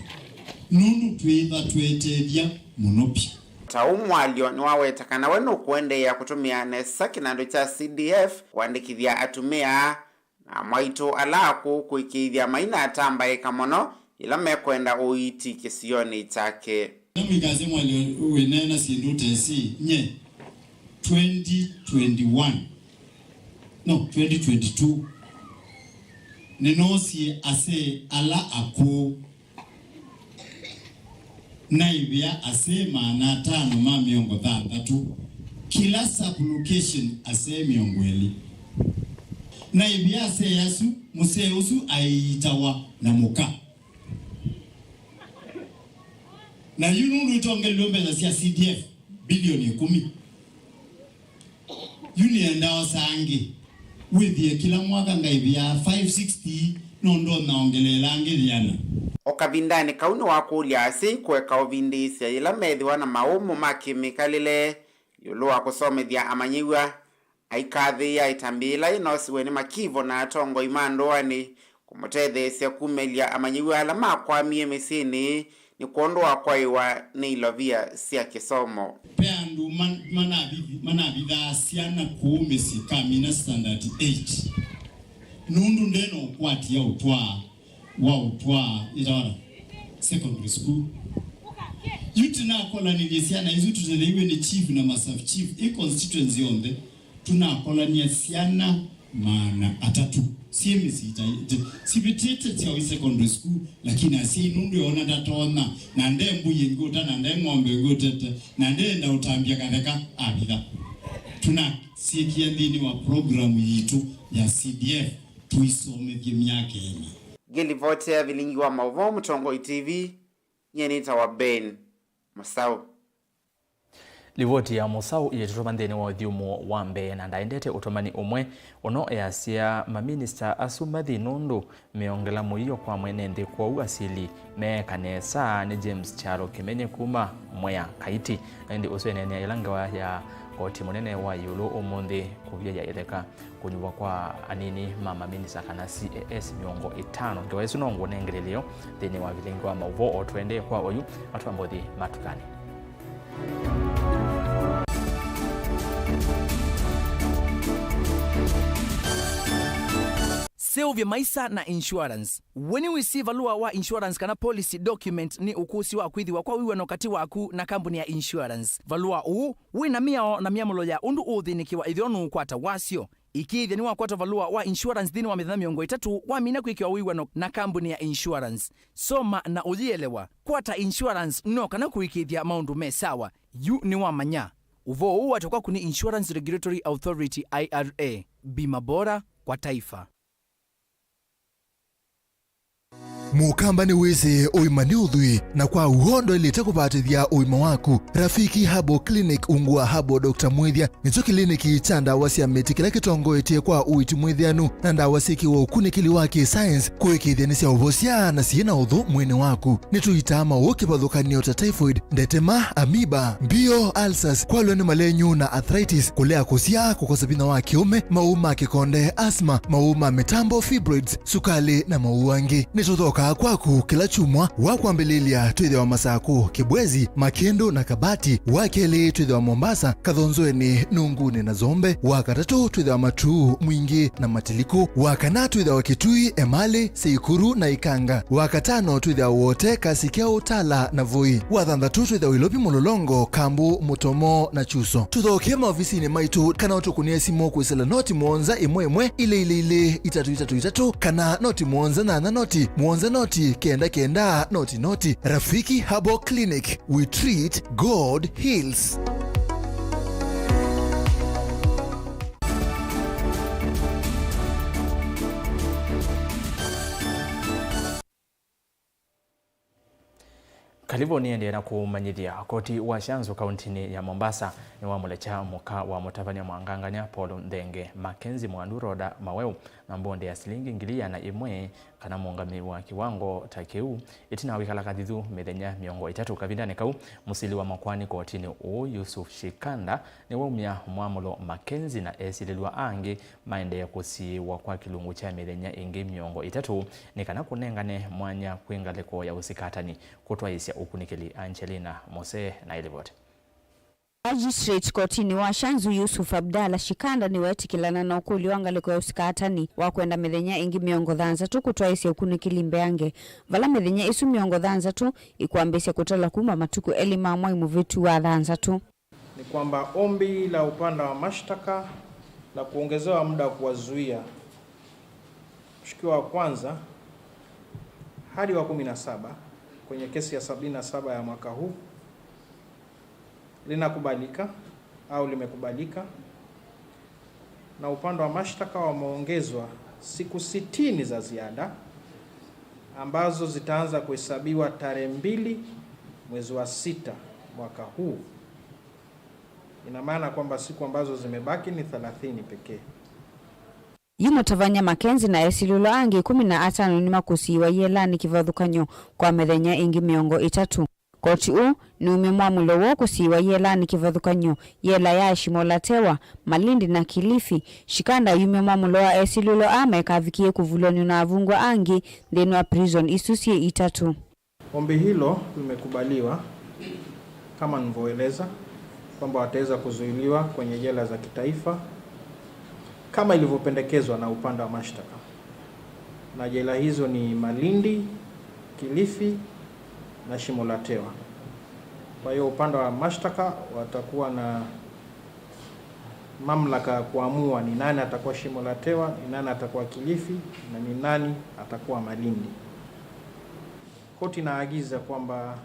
nũndũ twĩĩva tweetethya mũno vyũ. Ta ũu Mwalyo nĩwaweta kana we nũkũendeea kũtũmĩa nesa kĩnandũ kya C D F kũandĩkĩthya atumĩa na amwaitũ ala akũũ kũĩkĩĩthya mainatambaĩka mũno yĩla mekwenda ũiiti kĩsionĩ kyake. Namwĩkasya Mwalyo wĩneena syĩndũ ũtesĩ, nye twenty twenty-one, no, twenty twenty-two, nĩnoosie asee ala akũũ. Naĩvĩa asee maana atano ma mĩongo thanthatũ, kĩla sub-location asee mĩongo ĩlĩ. Naĩvĩa asee asu, mũsee ũsu aiitawa na mũka. Na yu nũndũ itongelelwe mbesa sya C D F bilioni ĩkũmi. Yu nĩenda osa angĩ. Wĩthĩe kĩla mwaka ngaĩvĩa five sixty, no ndonya ongeleela angĩ ĩana. O kavindanĩ kau nĩwakũlya asyai kũeka ũvindĩĩsya yĩla methĩwa na maũmũ ma kĩmĩkalĩle ĩũlũ wa kũsomethya amanyĩw'a. Aikathĩĩa ĩtambya yĩla yĩnosiwe nĩ Makivo na atongoi ma ndũanĩ kũmũtetheesya kumĩlya amanyĩw'a ala makwamie mĩsyĩnĩ nĩ kwondũ wa kwaĩwa nĩ ilovia sya kĩsomo. Ve andũ man-, manavi-, manavithaa syana kũu mĩsyĩ kamina standard eight, nũndũ nde na ũkwati ya ũtwaa wa ũtwaa ĩtawa secondary school. Yu tũnakolanilye syana isu tũtetheeiw'e nĩ chief na ma sub chief, ĩ constituency yonthe tũnakolany'a syana maana atatũ syĩ mĩsyĩ ita-, ita-, sivĩtĩte sya ũi secondary school, lakini asyai nũndũ eona ndatonya, na nde mbũi ĩngĩ ũta, na nde ng'ombe ĩngĩ ũtete, na ndenda ũtambya katheka, avitha. Tũnasyĩkĩa nthĩnĩ wa program yitũ ya C D F, tũisomethye myaka ĩna. Ngĩlivoti ya vilingi wa maũvoo Mũtongoi T V, nyie nĩtawa Ben Mũsaũ. Livoti ya Mũsaũ ĩyĩtũtũma nthĩnĩ wa ũthyũmũo wa mbee, na ndaendete ũtũmani ũmwe ũno easya maminista asu mathi nũndũ meongela mũio kwa mwene nthĩ, kwoou asyĩli meeka nesa. Nĩ James Kyalo Kĩmenye kuma Mwea Kaiti, na ĩndĩ ũsu eneenea ĩla ngewa ya Koti mũnene wa ĩũlũ ũmũnthĩ kũvyaĩa ĩtheka kũnyuvwa kwa anini ma maminisa kana C A S mĩongo ĩtano. Ngewa ĩsu no ngũnengeleelyo nthĩnĩ wa vilingi wa maũvoo o tũendee kwa oyu atwambothi matukani. Seũvya maisa na insurance. We nĩwĩsĩ valũa wa insurance kana policy document nĩ ũkũsĩ wa kwĩthĩwa kwa wĩw'ano katĩ waku na kambuni ya insurance. Valũa ũũ wĩ na mĩao na myamũlo ya ũndũ ũũthĩnĩkĩwa ĩthĩwa nũũkwata wasyo. Ĩkĩĩthya nĩwakwata valũa wa insurance nthĩnĩ wa mĩthenya mĩongo ĩtatũ wamina kwĩkĩwa wĩw'ano na kambuni ya insurance. Soma na ũyĩelewa. Kwata insurance no kana kũĩkĩĩthya maũndũ me sawa. Yu nĩwamanya. Ũvoo ũũ waĩtwe kwaku nĩ Insurance Regulatory Authority, I R A. Bima bora kwa taifa. Mũkamba nĩwĩsĩ ũima nĩ ũthwii, na kwa w'o ndwaĩlĩte kũvatĩthya ũima waku. Rafiki Herbal Clinic ungu wa Herbal Doctor Mwĩthya nĩkyo kĩliniki kya ndawa sya mĩtĩ kĩla kĩtongoetye kwa ũiiti mwĩthĩanu na ndawa syĩkĩwe ũkunĩkĩli wa kĩ-science kũĩkĩĩthya nĩsyaũvosya na syĩ na ũthũ mwĩĩnĩ waku. Nĩtũitaa maũũ kĩvathũkany'o ta typhoid, ndetema, amoeba, mbio, ulcers, kwalw'a nĩ malenyu na arthritis, kũlea kũsyaa, kũkosa vinya wa kĩũme, maũũ ma kĩkonde, asthma, maũũ ma mĩtambo, fibroids, sukalĩ, na maũũ angĩ. Nĩtũthokaa kwaku kĩla kyumwa. Wa kwambĩlĩlya twĩthĩawa Masakũ, Kĩbwezi, Makĩndũ na Kabati. Wa kelĩ twĩthĩawa Mombasa, Kathonzoenĩ, Nungunĩ na Zombe. Wa katatũ twĩthĩawa Matuu, Mwingĩ na Matilikũ. Wa kana twĩthĩawa Kitui, Emali, Seikuru na Ikanga. Wa katano twĩthĩawa Wote, Kasikya, Utala na Voi. Wa thanthatũ twĩthĩawa Ilovi, Mũlolongo, Kambu, Mũtomo na Chuso. Tũthokee maovisinĩ maitũ kana ũtũkũnĩe simũ kwĩsĩla noti mũonza ĩmwe ĩmwe, ilĩ ilĩ ilĩ, itatũ itatũ itatũ, kana noti mũonza nyanya noti, mũonza noti, kenda kenda, noti noti. Rafiki Herbal Clinic, we treat, God heals. Kalivũ nĩendee na kũmanyĩthya. Koti wa Shanzu kauntinĩ ya Mombasa nĩwamũlekya mũka wa mũtavany'a mwangangany'a Paul Nthenge Mackenzie Mwandu Rhoda Maweu na mbondi ya silingi ngili ĩana ĩmwe kana mũũngamĩi wa kĩwango ta kĩu ĩtina wa kwĩkala kathithu mĩthenya mĩongo ĩtatũ. Kavindanĩ kau, mũsili wa makoani kotinĩ ũũ Yusuf Shikanda nĩwaumya mwamũlo Mackenzie na esilĩlw'a angĩ maendee kũsiĩĩwa kwa kĩlungu kya mĩthenya ĩngĩ mĩongo ĩtatũ nĩ kana kũnengane mwanya kwĩ ngalĩko ya ũsikatani kũtwaĩĩsya ũkunĩkĩli. Angelina Mose na ĩlivoti. Magistrate kotinĩ wa Shanzu Yusuf Abdallah Shikanda nĩweetĩkĩlana na ũkũlyo wa ngalĩko ya ũsikatani wa kwenda mĩthenya ĩngĩ mĩongo thanthatũ kũtwaĩĩsya ũkunĩkĩli mbeange, vala mĩthenya ĩsu mĩongo thanthatũ ĩkwambĩĩsya kũtala kuma matukũ elĩ ma mwai mũvĩtu wa thanthatũ. Ni kwamba ombi la upande wa mashtaka la kuongezewa muda wa kuwazuia mshukiwa wa kwanza hadi wa kumi na saba kwenye kesi ya sabini na saba ya mwaka huu linakubalika au limekubalika, na upande wa mashtaka wameongezwa siku sitini za ziada ambazo zitaanza kuhesabiwa tarehe mbili mwezi wa sita mwaka huu. Ina maana kwamba siku ambazo zimebaki ni thelathini pekee. Yu mũtavany'a Mackenzie na esilĩlwa angĩ ĩkũmi na atano nĩmakũsiĩĩwa yĩelanĩ kĩvathũkany'o kwa mĩthenya ĩngĩ mĩongo ĩtatũ. Koti ũũ nĩumya mwamũlo woo kũsiĩĩwa yĩelanĩ kĩvathũkany'o yĩela ya Shimo la Tewa, Malindi na Kilifi. Shikanda ayumya mwamũlo wa esilĩlwa aa mekavikĩe kũvulany'o na avungwa angĩ nthĩnĩ wa prison isu syĩ itatũ. Ombi hilo limekubaliwa kama nilivyoeleza kwamba wataweza kuzuiliwa kwenye jela za kitaifa kama ilivyopendekezwa na upande wa mashtaka, na jela hizo ni Malindi, Kilifi na Shimo la Tewa. Kwa hiyo upande wa mashtaka watakuwa na mamlaka ya kuamua ni nani atakuwa Shimo la Tewa, ni nani atakuwa Kilifi na ni nani atakuwa Malindi. Koti inaagiza kwamba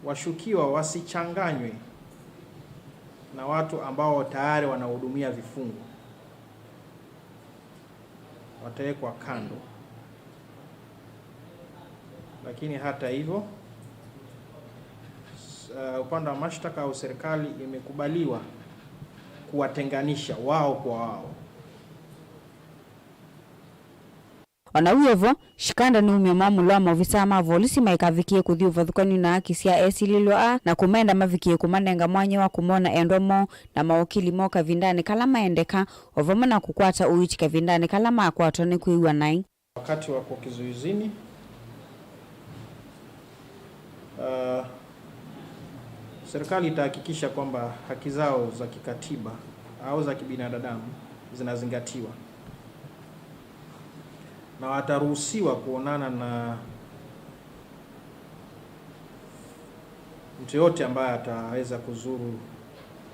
washukiwa wasichanganywe na watu ambao tayari wanahudumia vifungo, watawekwa kando. Lakini hata hivyo, s- uh, upande wa mashtaka au serikali imekubaliwa kuwatenganisha wao kwa wao. O na wĩ o vo, Shikanda nĩumie mwamũlo wa maovisaa ma volisi maikavikĩe kũthi ũvathũkany'o na haki sya esilĩlwa aa na kũmenda mavikĩe kũmanenga mwanya wa kũmona endwa moo na mawakili moo kavindanĩ kala maendeka, o vamwe na kũkwata ũiiti kavindanĩ kala makwatwa nĩ kwĩw'a naĩ. Wakati wako kizuizini, uh, serikali itahakikisha kwamba haki zao za kikatiba au za kibinadamu zinazingatiwa, na wataruhusiwa kuonana na mtu yote ambaye ataweza kuzuru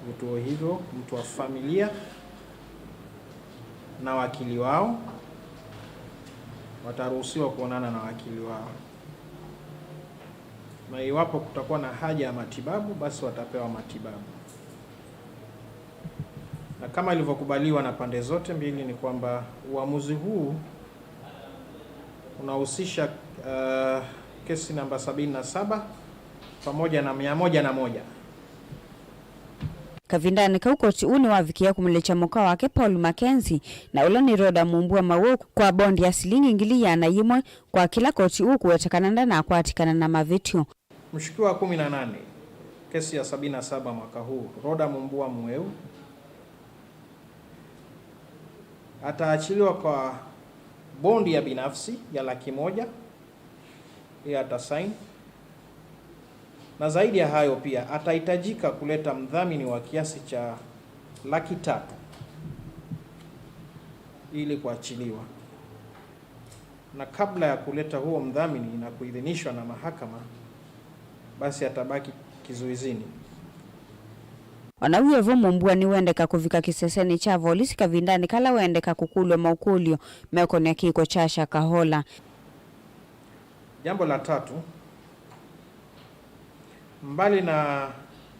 vituo hivyo, mtu wa familia na wakili wao, wataruhusiwa kuonana na wakili wao, na iwapo kutakuwa na haja ya matibabu, basi watapewa matibabu. Na kama ilivyokubaliwa na pande zote mbili, ni kwamba uamuzi huu unahusisha, uh, kesi namba sabini na saba pamoja na mia moja na moja. Kavindanĩ kau, koti ũũ nĩwavikĩe kũmũlekya mũka wake Paul Mackenzie, na ũla nĩ Rhoda Mumbua Mawĩu, kwa bondi ya silingi ngili ĩana yĩmwe kwa kĩla, koti ũũ kũweta kana ndanakwatĩkana na mavĩtyo. Mshukiwa wa kumi na nane, kesi ya sabini na saba mwaka huu, Rhoda Mumbua Mawĩu, ataachiliwa kwa bondi ya binafsi ya laki moja, yeye atasaini. Na zaidi ya hayo pia, atahitajika kuleta mdhamini wa kiasi cha laki tatu ili kuachiliwa. Na kabla ya kuleta huo mdhamini na kuidhinishwa na mahakama, basi atabaki kizuizini. O na wĩ o vo, Mumbua nĩwendeka kũvika kĩsesenĩ kya volisi kavindanĩ kala wendeka kũkũlw'a maũkũlyo meũkonea kĩko kya Shakahola. Jambo la tatu, mbali na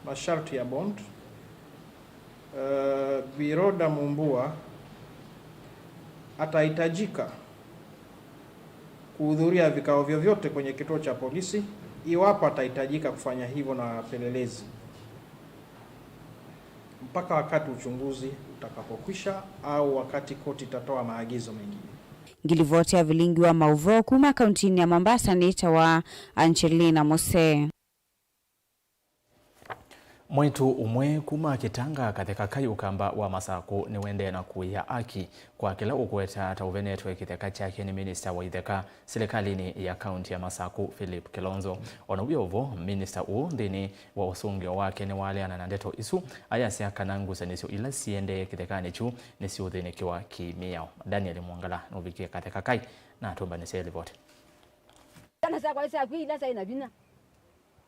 masharti ya bond, eh, Bi Rhoda Mumbua atahitajika kuhudhuria vikao vyovyote kwenye kituo cha polisi iwapo atahitajika kufanya hivyo na wapelelezi, mpaka wakati uchunguzi utakapokwisha au wakati koti itatoa maagizo mengine. Ngilivoti ya vilingi wa maũvoo kuma kauntinĩ ya Mombasa nĩtawa Angelina Musee. Mwaitũ ũmwe kuma Kĩtanga, Katheka Kai, Ũkamba wa Masakũ, nĩwendee na kũĩa aki kwa kĩla ũkũweta ta ũvenetwe kĩtheka kyake nĩ minista wa itheka silikalĩnĩ ya kaunti ya Masakũ, Philip Kilonzo. O na wĩ o vo, minista ũũ nthĩnĩ wa ũsũngĩo wake nĩwaleana na ndeto isu, ayasya kana ngusanĩsyo ila siendee kĩthekanĩ kyu nĩsiũthĩnĩkĩwa kĩ-mĩao. Daniel Mwangala nũvikie Katheka Kai na atũmbanĩsye livoti. Kana syakwa syakw'e ila syaĩ na vinya.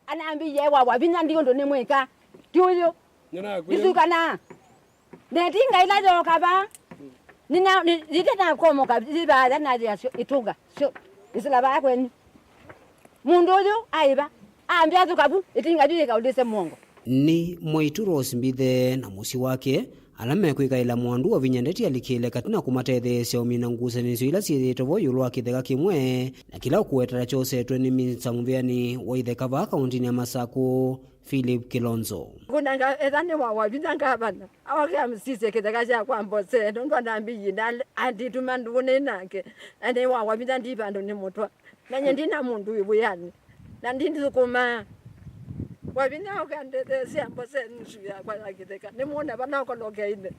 Anambĩie, "Wa, wa vinya ndi ũndũ nĩmwĩka. Ti ũyũ. Nĩnakwĩa. Ndisukanaa. Na ĩtinga ila yooka vaa, nĩna, nĩ, yĩte nakomoka, yĩvaya nathĩa syo, ĩtũnga, syo, ĩsĩla vaa kwenyu. Mũndũ ũyũ aĩva, ambĩa thũka vu, ĩtinga yu yĩkaũlĩse mũongo." Nĩ Mwaitũ Rose Mbithe na mũsyĩ wake, ala mekwĩkaĩla Mwandu wa Vinya Ndeti alikĩle katĩ na kũmatetheesya ũmina ngusanĩsyo ila syĩthĩĩtwe vo ĩũlũ wa kĩtheka kĩmwe, na kĩla ũkũweta ta kyosetwe nĩ minista mũvĩanĩ wa itheka vaa kauntinĩ ya Masakũ, Philip Kilonzo. Kunanga etha nĩ wa, wa vinya ngavana, aoke amsisye kĩtheka kyakwa mbose, nũndũ anambĩie, na andituma ndũnĩ nake, na nĩ wa, wa vinya ndi vandũ nĩ mũtwa. Na nye ndi na mũndũ wĩ wĩanĩ, na ndi ndithũkũmaa. Kwa vinya ũkandetheesya mbose nusu yakwa ya kĩtheka, nĩmwone vala ũkolokeile.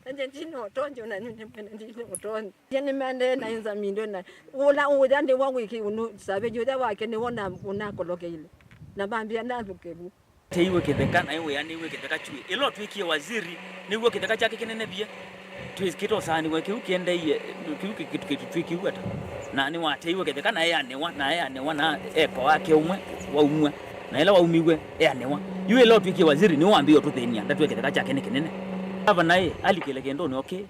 Na nye ndi na ũtonyi, o na nyu nĩmwene ndi na ũtonyi. Nye nĩmaendee na inzamindo na ũla ũya nĩwe wĩkĩ ũnũ savage ũya wake nĩwe ũna-, ũnakolokeile. Na vambĩa nathũke vu. Teiwe kĩtheka, naĩ wĩanĩw'e kĩtheka kyuĩ. Ĩla ũtw'ĩkie waziri, nĩw'o kĩtheka kyake kĩnenevie. Twĩkĩte ũsaanĩw'a kĩu kĩendeie, kĩu kĩ-, kĩ-, kĩ-, twĩkĩu ata? Na nĩwateiwe kĩtheka, na eanĩwa, na eanĩwa, na eka wake ũmwe waumw'a. Na ĩla waumiw'e, eanĩwa. Yu ĩla ũtw'ĩkie waziri, nĩwe wambĩĩe ũtũthĩny'a, ndatw'e kĩtheka kyake nĩ kĩnene. Gavana ĩ, alikĩle kĩndũnĩ, okay.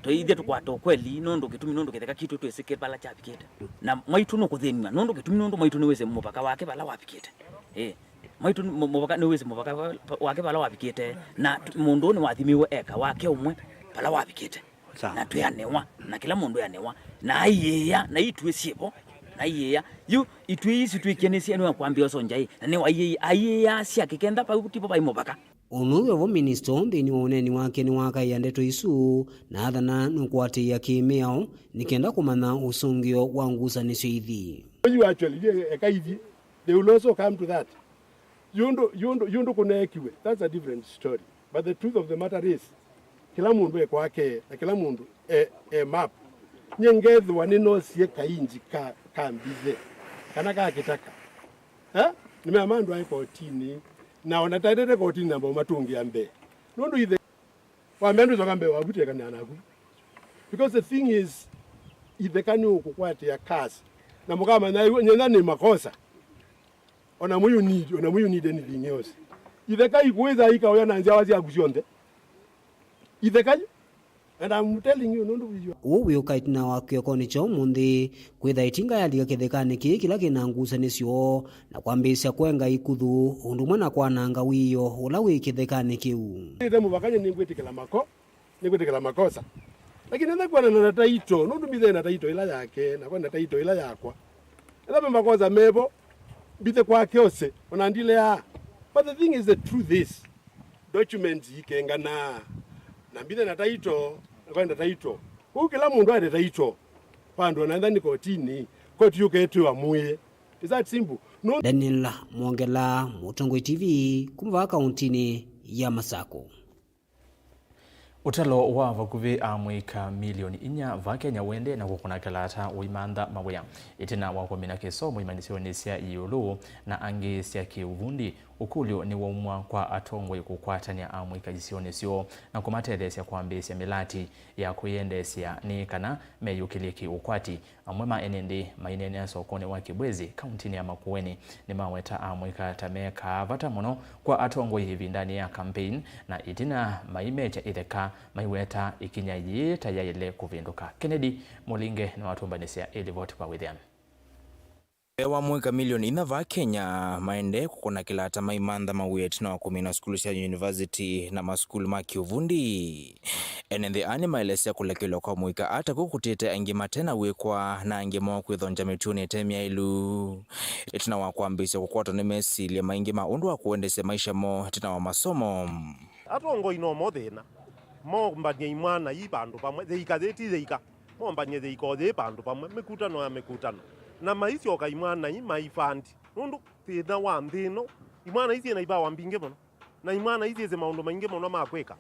Tũithyĩ tũkwata ũkweli, nũndũ kĩtumi, nũndũ kĩtheka kitũ twĩsĩ kĩ-, vala kyavikĩte. Na Mwaitũ nũkũthĩnw'a, nũndũ kĩtumi, nũndũ Mwaitũ nĩwĩsĩ mũvaka wake vala wavikĩte. Ĩĩ. Mwaitũ nĩ mũ-, mũvaka, nĩwĩsĩ mũvaka va-, wake vala wavikĩte, na t-, mũndũ ũũ nĩwathimiwe eka wake ũmwe vala wavikĩte. Sawa. Na twĩanĩwa, na kĩla mũndũ eanĩwa, na aiĩĩa, na ituĩ syĩvo, na aiĩĩa. Yu, ituĩ isu twĩkie nĩ sya, nĩwakwambĩa ũsonja ĩ, na nĩwaiĩĩa, aiĩĩaa sya kĩkentha vau tivo vai mũvaka. Ũndũ wĩ o vo, minista nthĩnĩ wa ũneeni wake nĩwakaĩa ndeto isu na athana nũkũatĩĩa kĩ-mĩao nĩ kenda kũmanya ũsũngĩo wa ngusanĩsyo ithi. You actually, ye, eka ithi, they will also come to that. Yũndũ, yũndũ, yũndũ kũneekiwe, that's a different story. But the truth of the matter is, kĩla mũndũ e kwake, na kĩla mũndũ e, e map. Nye ngethĩwa nĩnosie kainji ka, ka mbithe, kana ka kĩtaka. Eh? Nĩmea mandũ aĩ kotini, na ona taendete kotini namba ũmatũngĩa mbee. Nũndũ ithe, wambea ndwĩsoka mbee waku tekanĩa naku. Because the thing is, itheka nĩ ũkũkwatĩa kasi. Na mũkamanya yu, nyenya nĩ makosa. Ona mu you need, ona mu you need anything else. Itheka ikwĩtha ikaoya na nzyawa syaku syonthe. Itheka yu. And I'm telling you, nũndũ wĩywa. Ũu wĩũka ĩtina wa kĩokonĩ kya ũmũnthĩ, kwĩtha ĩtinga yalika kĩthekanĩ kĩĩ kĩla kĩna ngusanĩsyo na kwambĩĩsya kwenga ikuthu, ũndũ ũmwe na kwananga wĩoo ũla wĩ kĩthekanĩ kĩu. Ĩte mũvakany'e nĩngwĩtĩkĩla mako, nĩngwĩtĩkĩla makosa. Lakini ethĩwa kwĩana na taito, nũndũ mbithe na taito ĩla yake, na kwĩana taito ĩla yakwa. Ethĩwa me makosa mevo, mbithe kwake ose, ona ndileaa. But the thing is, the truth is, documents ikenganaa. Na mbithe na taito, na kwenda taito. Kũu kĩla mũndũ aende taito. Vandũ ona ethĩwa nĩ kotini, koti yũketwĩwa mũĩe. It's that simple. No. Daniel Mwongela, Mũtongoi T V, kuma vaa kauntinĩ ya Masakũ. Ũtalo wa vakuvĩ amũika milioni inya va Kenya ũendee na kũkũna kĩlata ũimantha mawĩa ĩtina wa kũmina kĩsomo imanyĩsyonĩ sya ĩũlũ na angĩ sya kĩũvundi. Ũkũlyo nĩwaumwa kwa atongoi kũkwatany'a amũika isionĩ syoo na kũmatetheesya kwambĩĩsya mĩlati ya kwĩyendeesya nĩ kana meyũkĩlye kĩ-ũkwati. Amwe ma ene nthĩ maineenea sokonĩ wa Kibwezi, kauntinĩ ya Makueni, nĩmaweta amũika ta mekaa vata mũno kwa atongoi ĩvindanĩ ya campaign, na ĩtina maimekya itheka maiweta ĩkinya yĩĩ ta yaĩle kũvĩndũka. Kennedy Mũlinge nĩwatũmbanĩsya ĩlivoti kwa wĩthĩanu. Mbee wa amũika milioni inya vaa Kenya maendee kũkũna kĩlata maimantha mawĩa ĩtina wa kũmina sukulu sya yunivasiti na masukulu ma kĩũvundi. Ene nthĩ aa nĩmaelesya kũlekelwa kwa amũika ata kũu kũtĩte aingĩ mate na wĩkwa na angĩ moo kwĩthongya mĩtuonĩ ĩte myaĩlu. Ĩtina wa kwambĩĩsya kũkwatwa nĩ mesilya maingĩ ma ũndũ wa kũendesya maisha moo ĩtina wa masomo. Atongoi no mo thĩna, mombany'e imwana ii vandũ vamwe, yĩika yĩ ti yĩika, mombany'e yĩika o yĩ vandũ vamwe, mĩkutano ya mĩkutano, na maisyoka imwana ii maifandi, nũndũ thĩna wa nthĩ ĩno, imwana ii syĩ na ivawa mbingĩ mũno, na imwana ii syĩsĩ maũndũ maingĩ mũno ma kwĩka,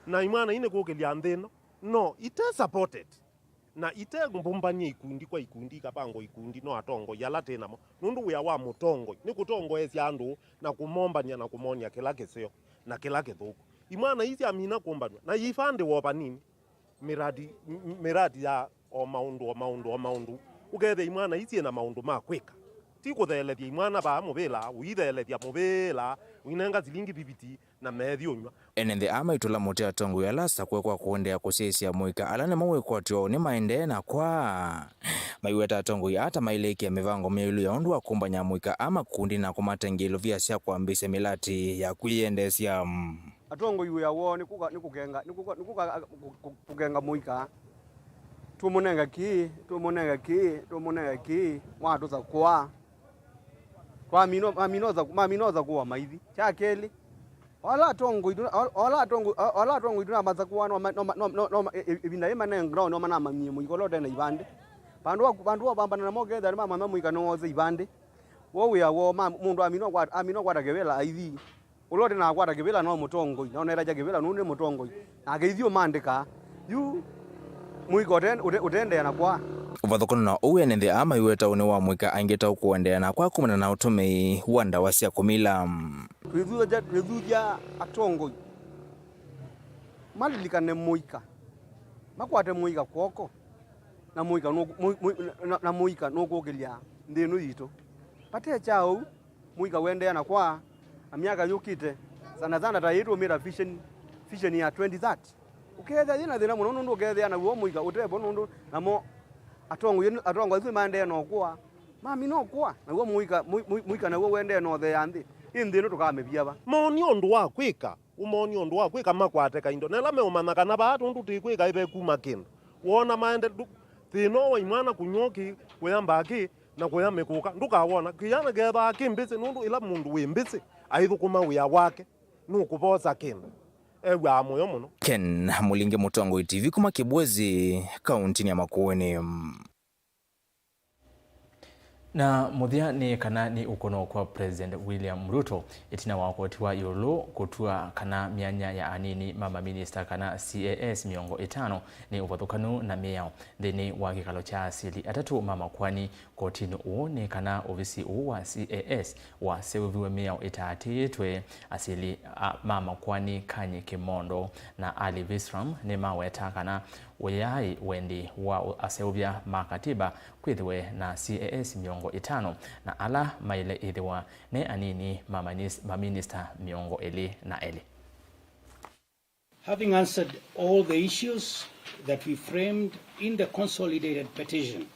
na imwana ii nĩ kũkĩlya nthĩ ĩno, no ite supported. Na ite mbũmbany'e ikundi kwa ikundi, ikavangwa ikundi, no atongoi ala twĩ namo. Nũndũ wĩa wa mũtongoi nĩ kũtongoesya andũ na kũmombany'a na kũmony'a kĩla kĩseo na kĩla kĩthũku. Imwana ii syamina kũmbanw'a na iivandĩwa o vanini, mĩradi, m-, m-, mĩradi ya o maũndũ, o maũndũ, o maũndũ, ũkethĩa imwana ii syĩ na maũndũ ma kwĩka. Ti kũtheelethya imwana vaa mũvĩla, ũitheelethya mũvĩla, ũinenga silingi fifty, na methi ũnyw'a. Ene nthĩ aa maitũla mũtĩ atongoi ala asakũe kwa kũendeea kũsyaĩĩsya amũika ala nĩmo wĩkwatyo nĩmaendee na kwa. Maiweta atongoi aa ta mailĩkĩa mĩvango myaĩlu ya ũndũ wa kũmbany'a amũika aa makundi na kũmate ngĩlovia sya kwambĩĩsya mĩlati ya kwĩyendeesya. Atongoi wĩa woo nĩ kũka-, nĩ kũkenga, nĩ kũka-, nĩ kũka-, kũ-, kũ-, kũkenga mũika. Tũmũnenge kĩĩ, tũmũnenge kĩĩ, tũmũnenge kĩĩ, mwatũsakũa. Twamina, mamina ũsaku-, mamina ũsakũa maithi. Kya kelĩ, Ola atongoi tu, o-, ola atongoi, o-, ola atongoi tu na masakũa no ma-, no ma-, no, no, no ma-, ĩ-, ĩ-, ĩvinda yĩ manenga no, no manamanyie mũika ũla ũte na ivandĩ. Vandũ wa, vandũ wa kwambana namo kethĩa nĩ mamanya mũika nĩ wose ivandĩ. Wo wĩa woo ma, mũndũ amina ũkwata, amina ũkwata kĩvĩla aithi. Ũla ũte na kwata kĩvĩla no mũtongoi, na ũnetakya kĩvĩla nũndũ nĩ mũtongoi. Nake ithyĩ ũmandĩkaa. Yu mũika ũte-, ũte-, ũtendea na kwa. Ũvathũkano na ũu, ene nthĩ aa maiweta ũnĩ wa mũika aingĩ ta ũkũendeea na kwa kumana na ũtũmĩi wa ndawa sya kũmila. Twĩthuthya, twĩthuthya atongoi malilikane mũika, makwate mũika kw'oko, na mũika nũ-, mũ-, mũ-, na, na mũika nũkũkĩlya nthĩ ĩno yitũ. Vate kya ũu, mũika ũendeea na kwa, na myaka yũkĩte, sana sana ta yĩĩ tũũmĩta vision, vision ya twenty thirty. Ũkethĩa yĩ na thĩna mũno nũndũ ũkethĩa naw'o mũika ũtevo nũndũ namo atongoi, atongoi asu maendee na ũkũa. Mamina ũkũa, naw'o mũika, mũ-, mũ-, mũika naw'o ũendee na ũtheea nthĩ. Ĩ nthĩ ĩno tũkamĩvia va? Monie ũndũ wa kwĩka, ũmonie ũndũ wa kwĩka makwate kaindo. Na ĩla meũmanya kana vaa tũndũ tũikwĩka ĩvekuma kĩndũ. Woona maende ndũ-, thĩna wa imwana kũnyw'a ũkĩ, kũya mbakĩ, na kũya mĩkũka. Ndũkawona, kĩana kethĩawa kĩ mbĩsĩ nũndũ ĩla mũndũ wĩ mbĩsĩ aithũkũma wĩa wake. Nũkũvosa kĩndũ, ew'aa mũyo mũno. Ken Mũlingi, Mũtongoi T V, kuma Kibwezi, kauntinĩ ya Makueni. Na mũthya nĩ kana nĩ ũkũno kwa President William Ruto ĩtina wa koti wa ĩũlũ kũtw'a kana myanya ya anini ma maminista kana C A S mĩongo ĩtano nĩ ũvathũkanu na mĩao nthĩnĩ wa kĩkalo kya asili atatũ ma makoani kotinĩ ũũ nĩ kana ovisi ũũ wa C A S waseũviw'e mĩao ĩtaatĩĩtwe. Asili a, ma makoani Kanyi Kimondo na Ali Visram nĩmaweta kana ũyaĩ wendi wa aseũvya ma katiba kwĩthĩwe na C A S mĩongo ĩtano na ala maĩle ĩthĩwa me anini ma manis-, maminista mĩongo ĩlĩ na elĩ. Having answered all the issues that we framed in the consolidated petition,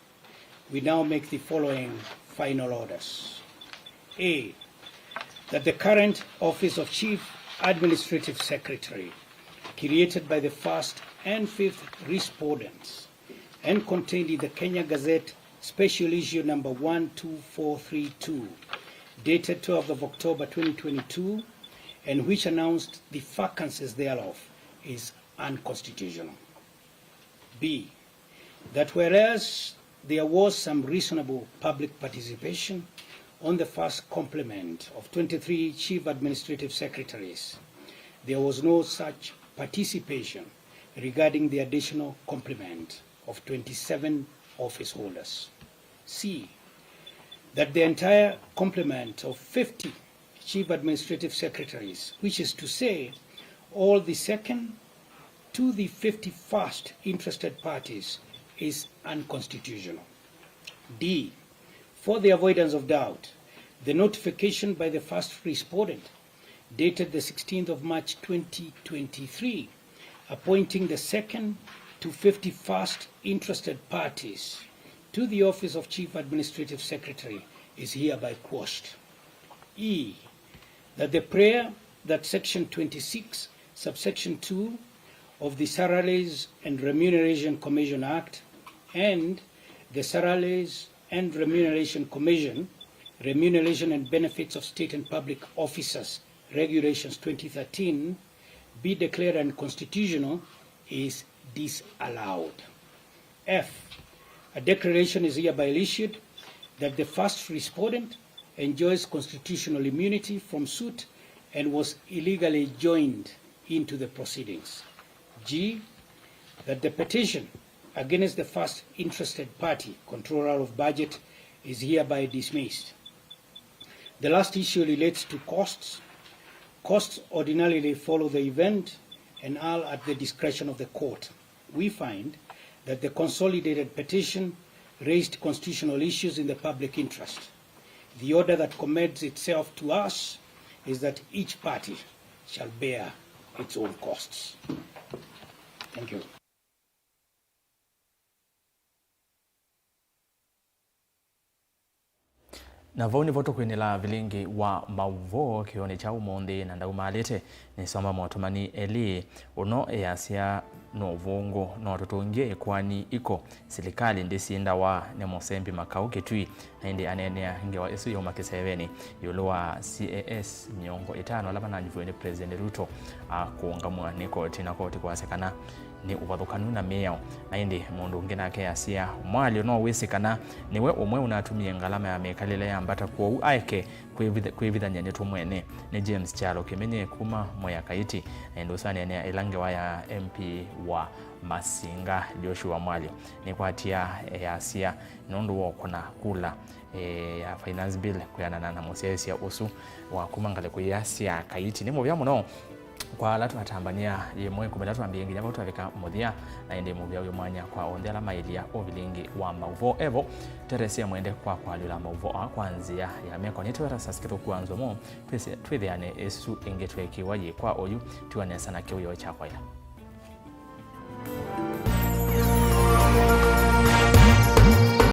we now make the following final orders. A, that the current office of Chief Administrative Secretary, created by the first and fifth respondents, and contained in the Kenya Gazette Special Issue number one two four three two, dated twelfth of October twenty twenty-two, and which announced the vacancies thereof, is unconstitutional. B, that whereas there was some reasonable public participation on the first complement of twenty-three Chief Administrative Secretaries, there was no such participation regarding the additional complement of twenty-seven office holders. C, that the entire complement of fifty Chief Administrative Secretaries, which is to say, all the second to the fifty-first interested parties, is unconstitutional. D, for the avoidance of doubt, the notification by the first respondent dated the sixteenth of March twenty twenty-three, appointing the second to fifty-first interested parties to the office of Chief Administrative Secretary is hereby quashed. E, that the prayer that Section twenty-six, Subsection two of the Salaries and Remuneration Commission Act and the Salaries and Remuneration Commission, Remuneration and Benefits of State and Public Officers Regulations twenty thirteen be declared unconstitutional is disallowed. F, a declaration is hereby issued that the first respondent enjoys constitutional immunity from suit and was illegally joined into the proceedings. G, that the petition against the first interested party, Controller of Budget, is hereby dismissed. The last issue relates to costs. Costs ordinarily follow the event and are at the discretion of the court. We find that the consolidated petition raised constitutional issues in the public interest. The order that commends itself to us is that each party shall bear its own costs. Thank you. Na vau nĩvo tũkwinĩla vilingi wa maũvoo kĩonĩ kya ũmũnthĩ, na ndaumaalĩte nĩsoma motũmani elĩ. Ũno easya no ũvũngũ, no tũtũngĩe ĩkoani iko. Silikalĩ ndĩsindawa nĩ mũsembi Makau Kĩtui, na ĩndĩ aneenea ngewa ĩsu yauma kĩsevenĩ ĩũlũ wa C A S mĩongo ĩtano ala mananyuviwe nĩ President Ruto akũngamw'a nĩ koti na koti kwasya kana nĩ ũvathũkanu na mĩao. Na ĩndĩ mũndũ ũngĩ nake asya, mwalyo no wĩsĩ kana nĩwe ũmwe ũnatumie ngalama ya mĩkalĩle yambata, kwoou aeke kwĩvitha-, kwĩvithany'a nĩtũ mwene. Nĩ James Kyalo Kĩmenye kuma Mwea Kaiti, na ĩndĩ ũsu aneenea ĩla ngewa ya M P wa Masinga Joshua Mwalyo nĩkwatia easya nũndũ wa ũkũna kula, e, ya finance bill kwĩanana na mũsyaĩĩsya ũsu wa kuma ngalĩko ila sya Kaiti. Nĩ mũvea mũno kwa ala twatambany'a yĩmwe kuma ĩla twambĩĩe nginya vau twavika mũthya, na ĩndĩ mũvea wĩ mwanya kwa onthe ala maĩlya ũvilingi wa maũvoo. Evo, tetheesya mwende kwa kũalyũla maũvoo aa kwa nzĩa ya meko. Nĩtwĩweta Sas Kĩthũku wa Nzomo, twĩsĩ-, twĩthĩane ĩsu ĩngĩ tweekĩwa yĩ kwa oyu, tiwa nesa na kĩwĩoo kya kwaĩla.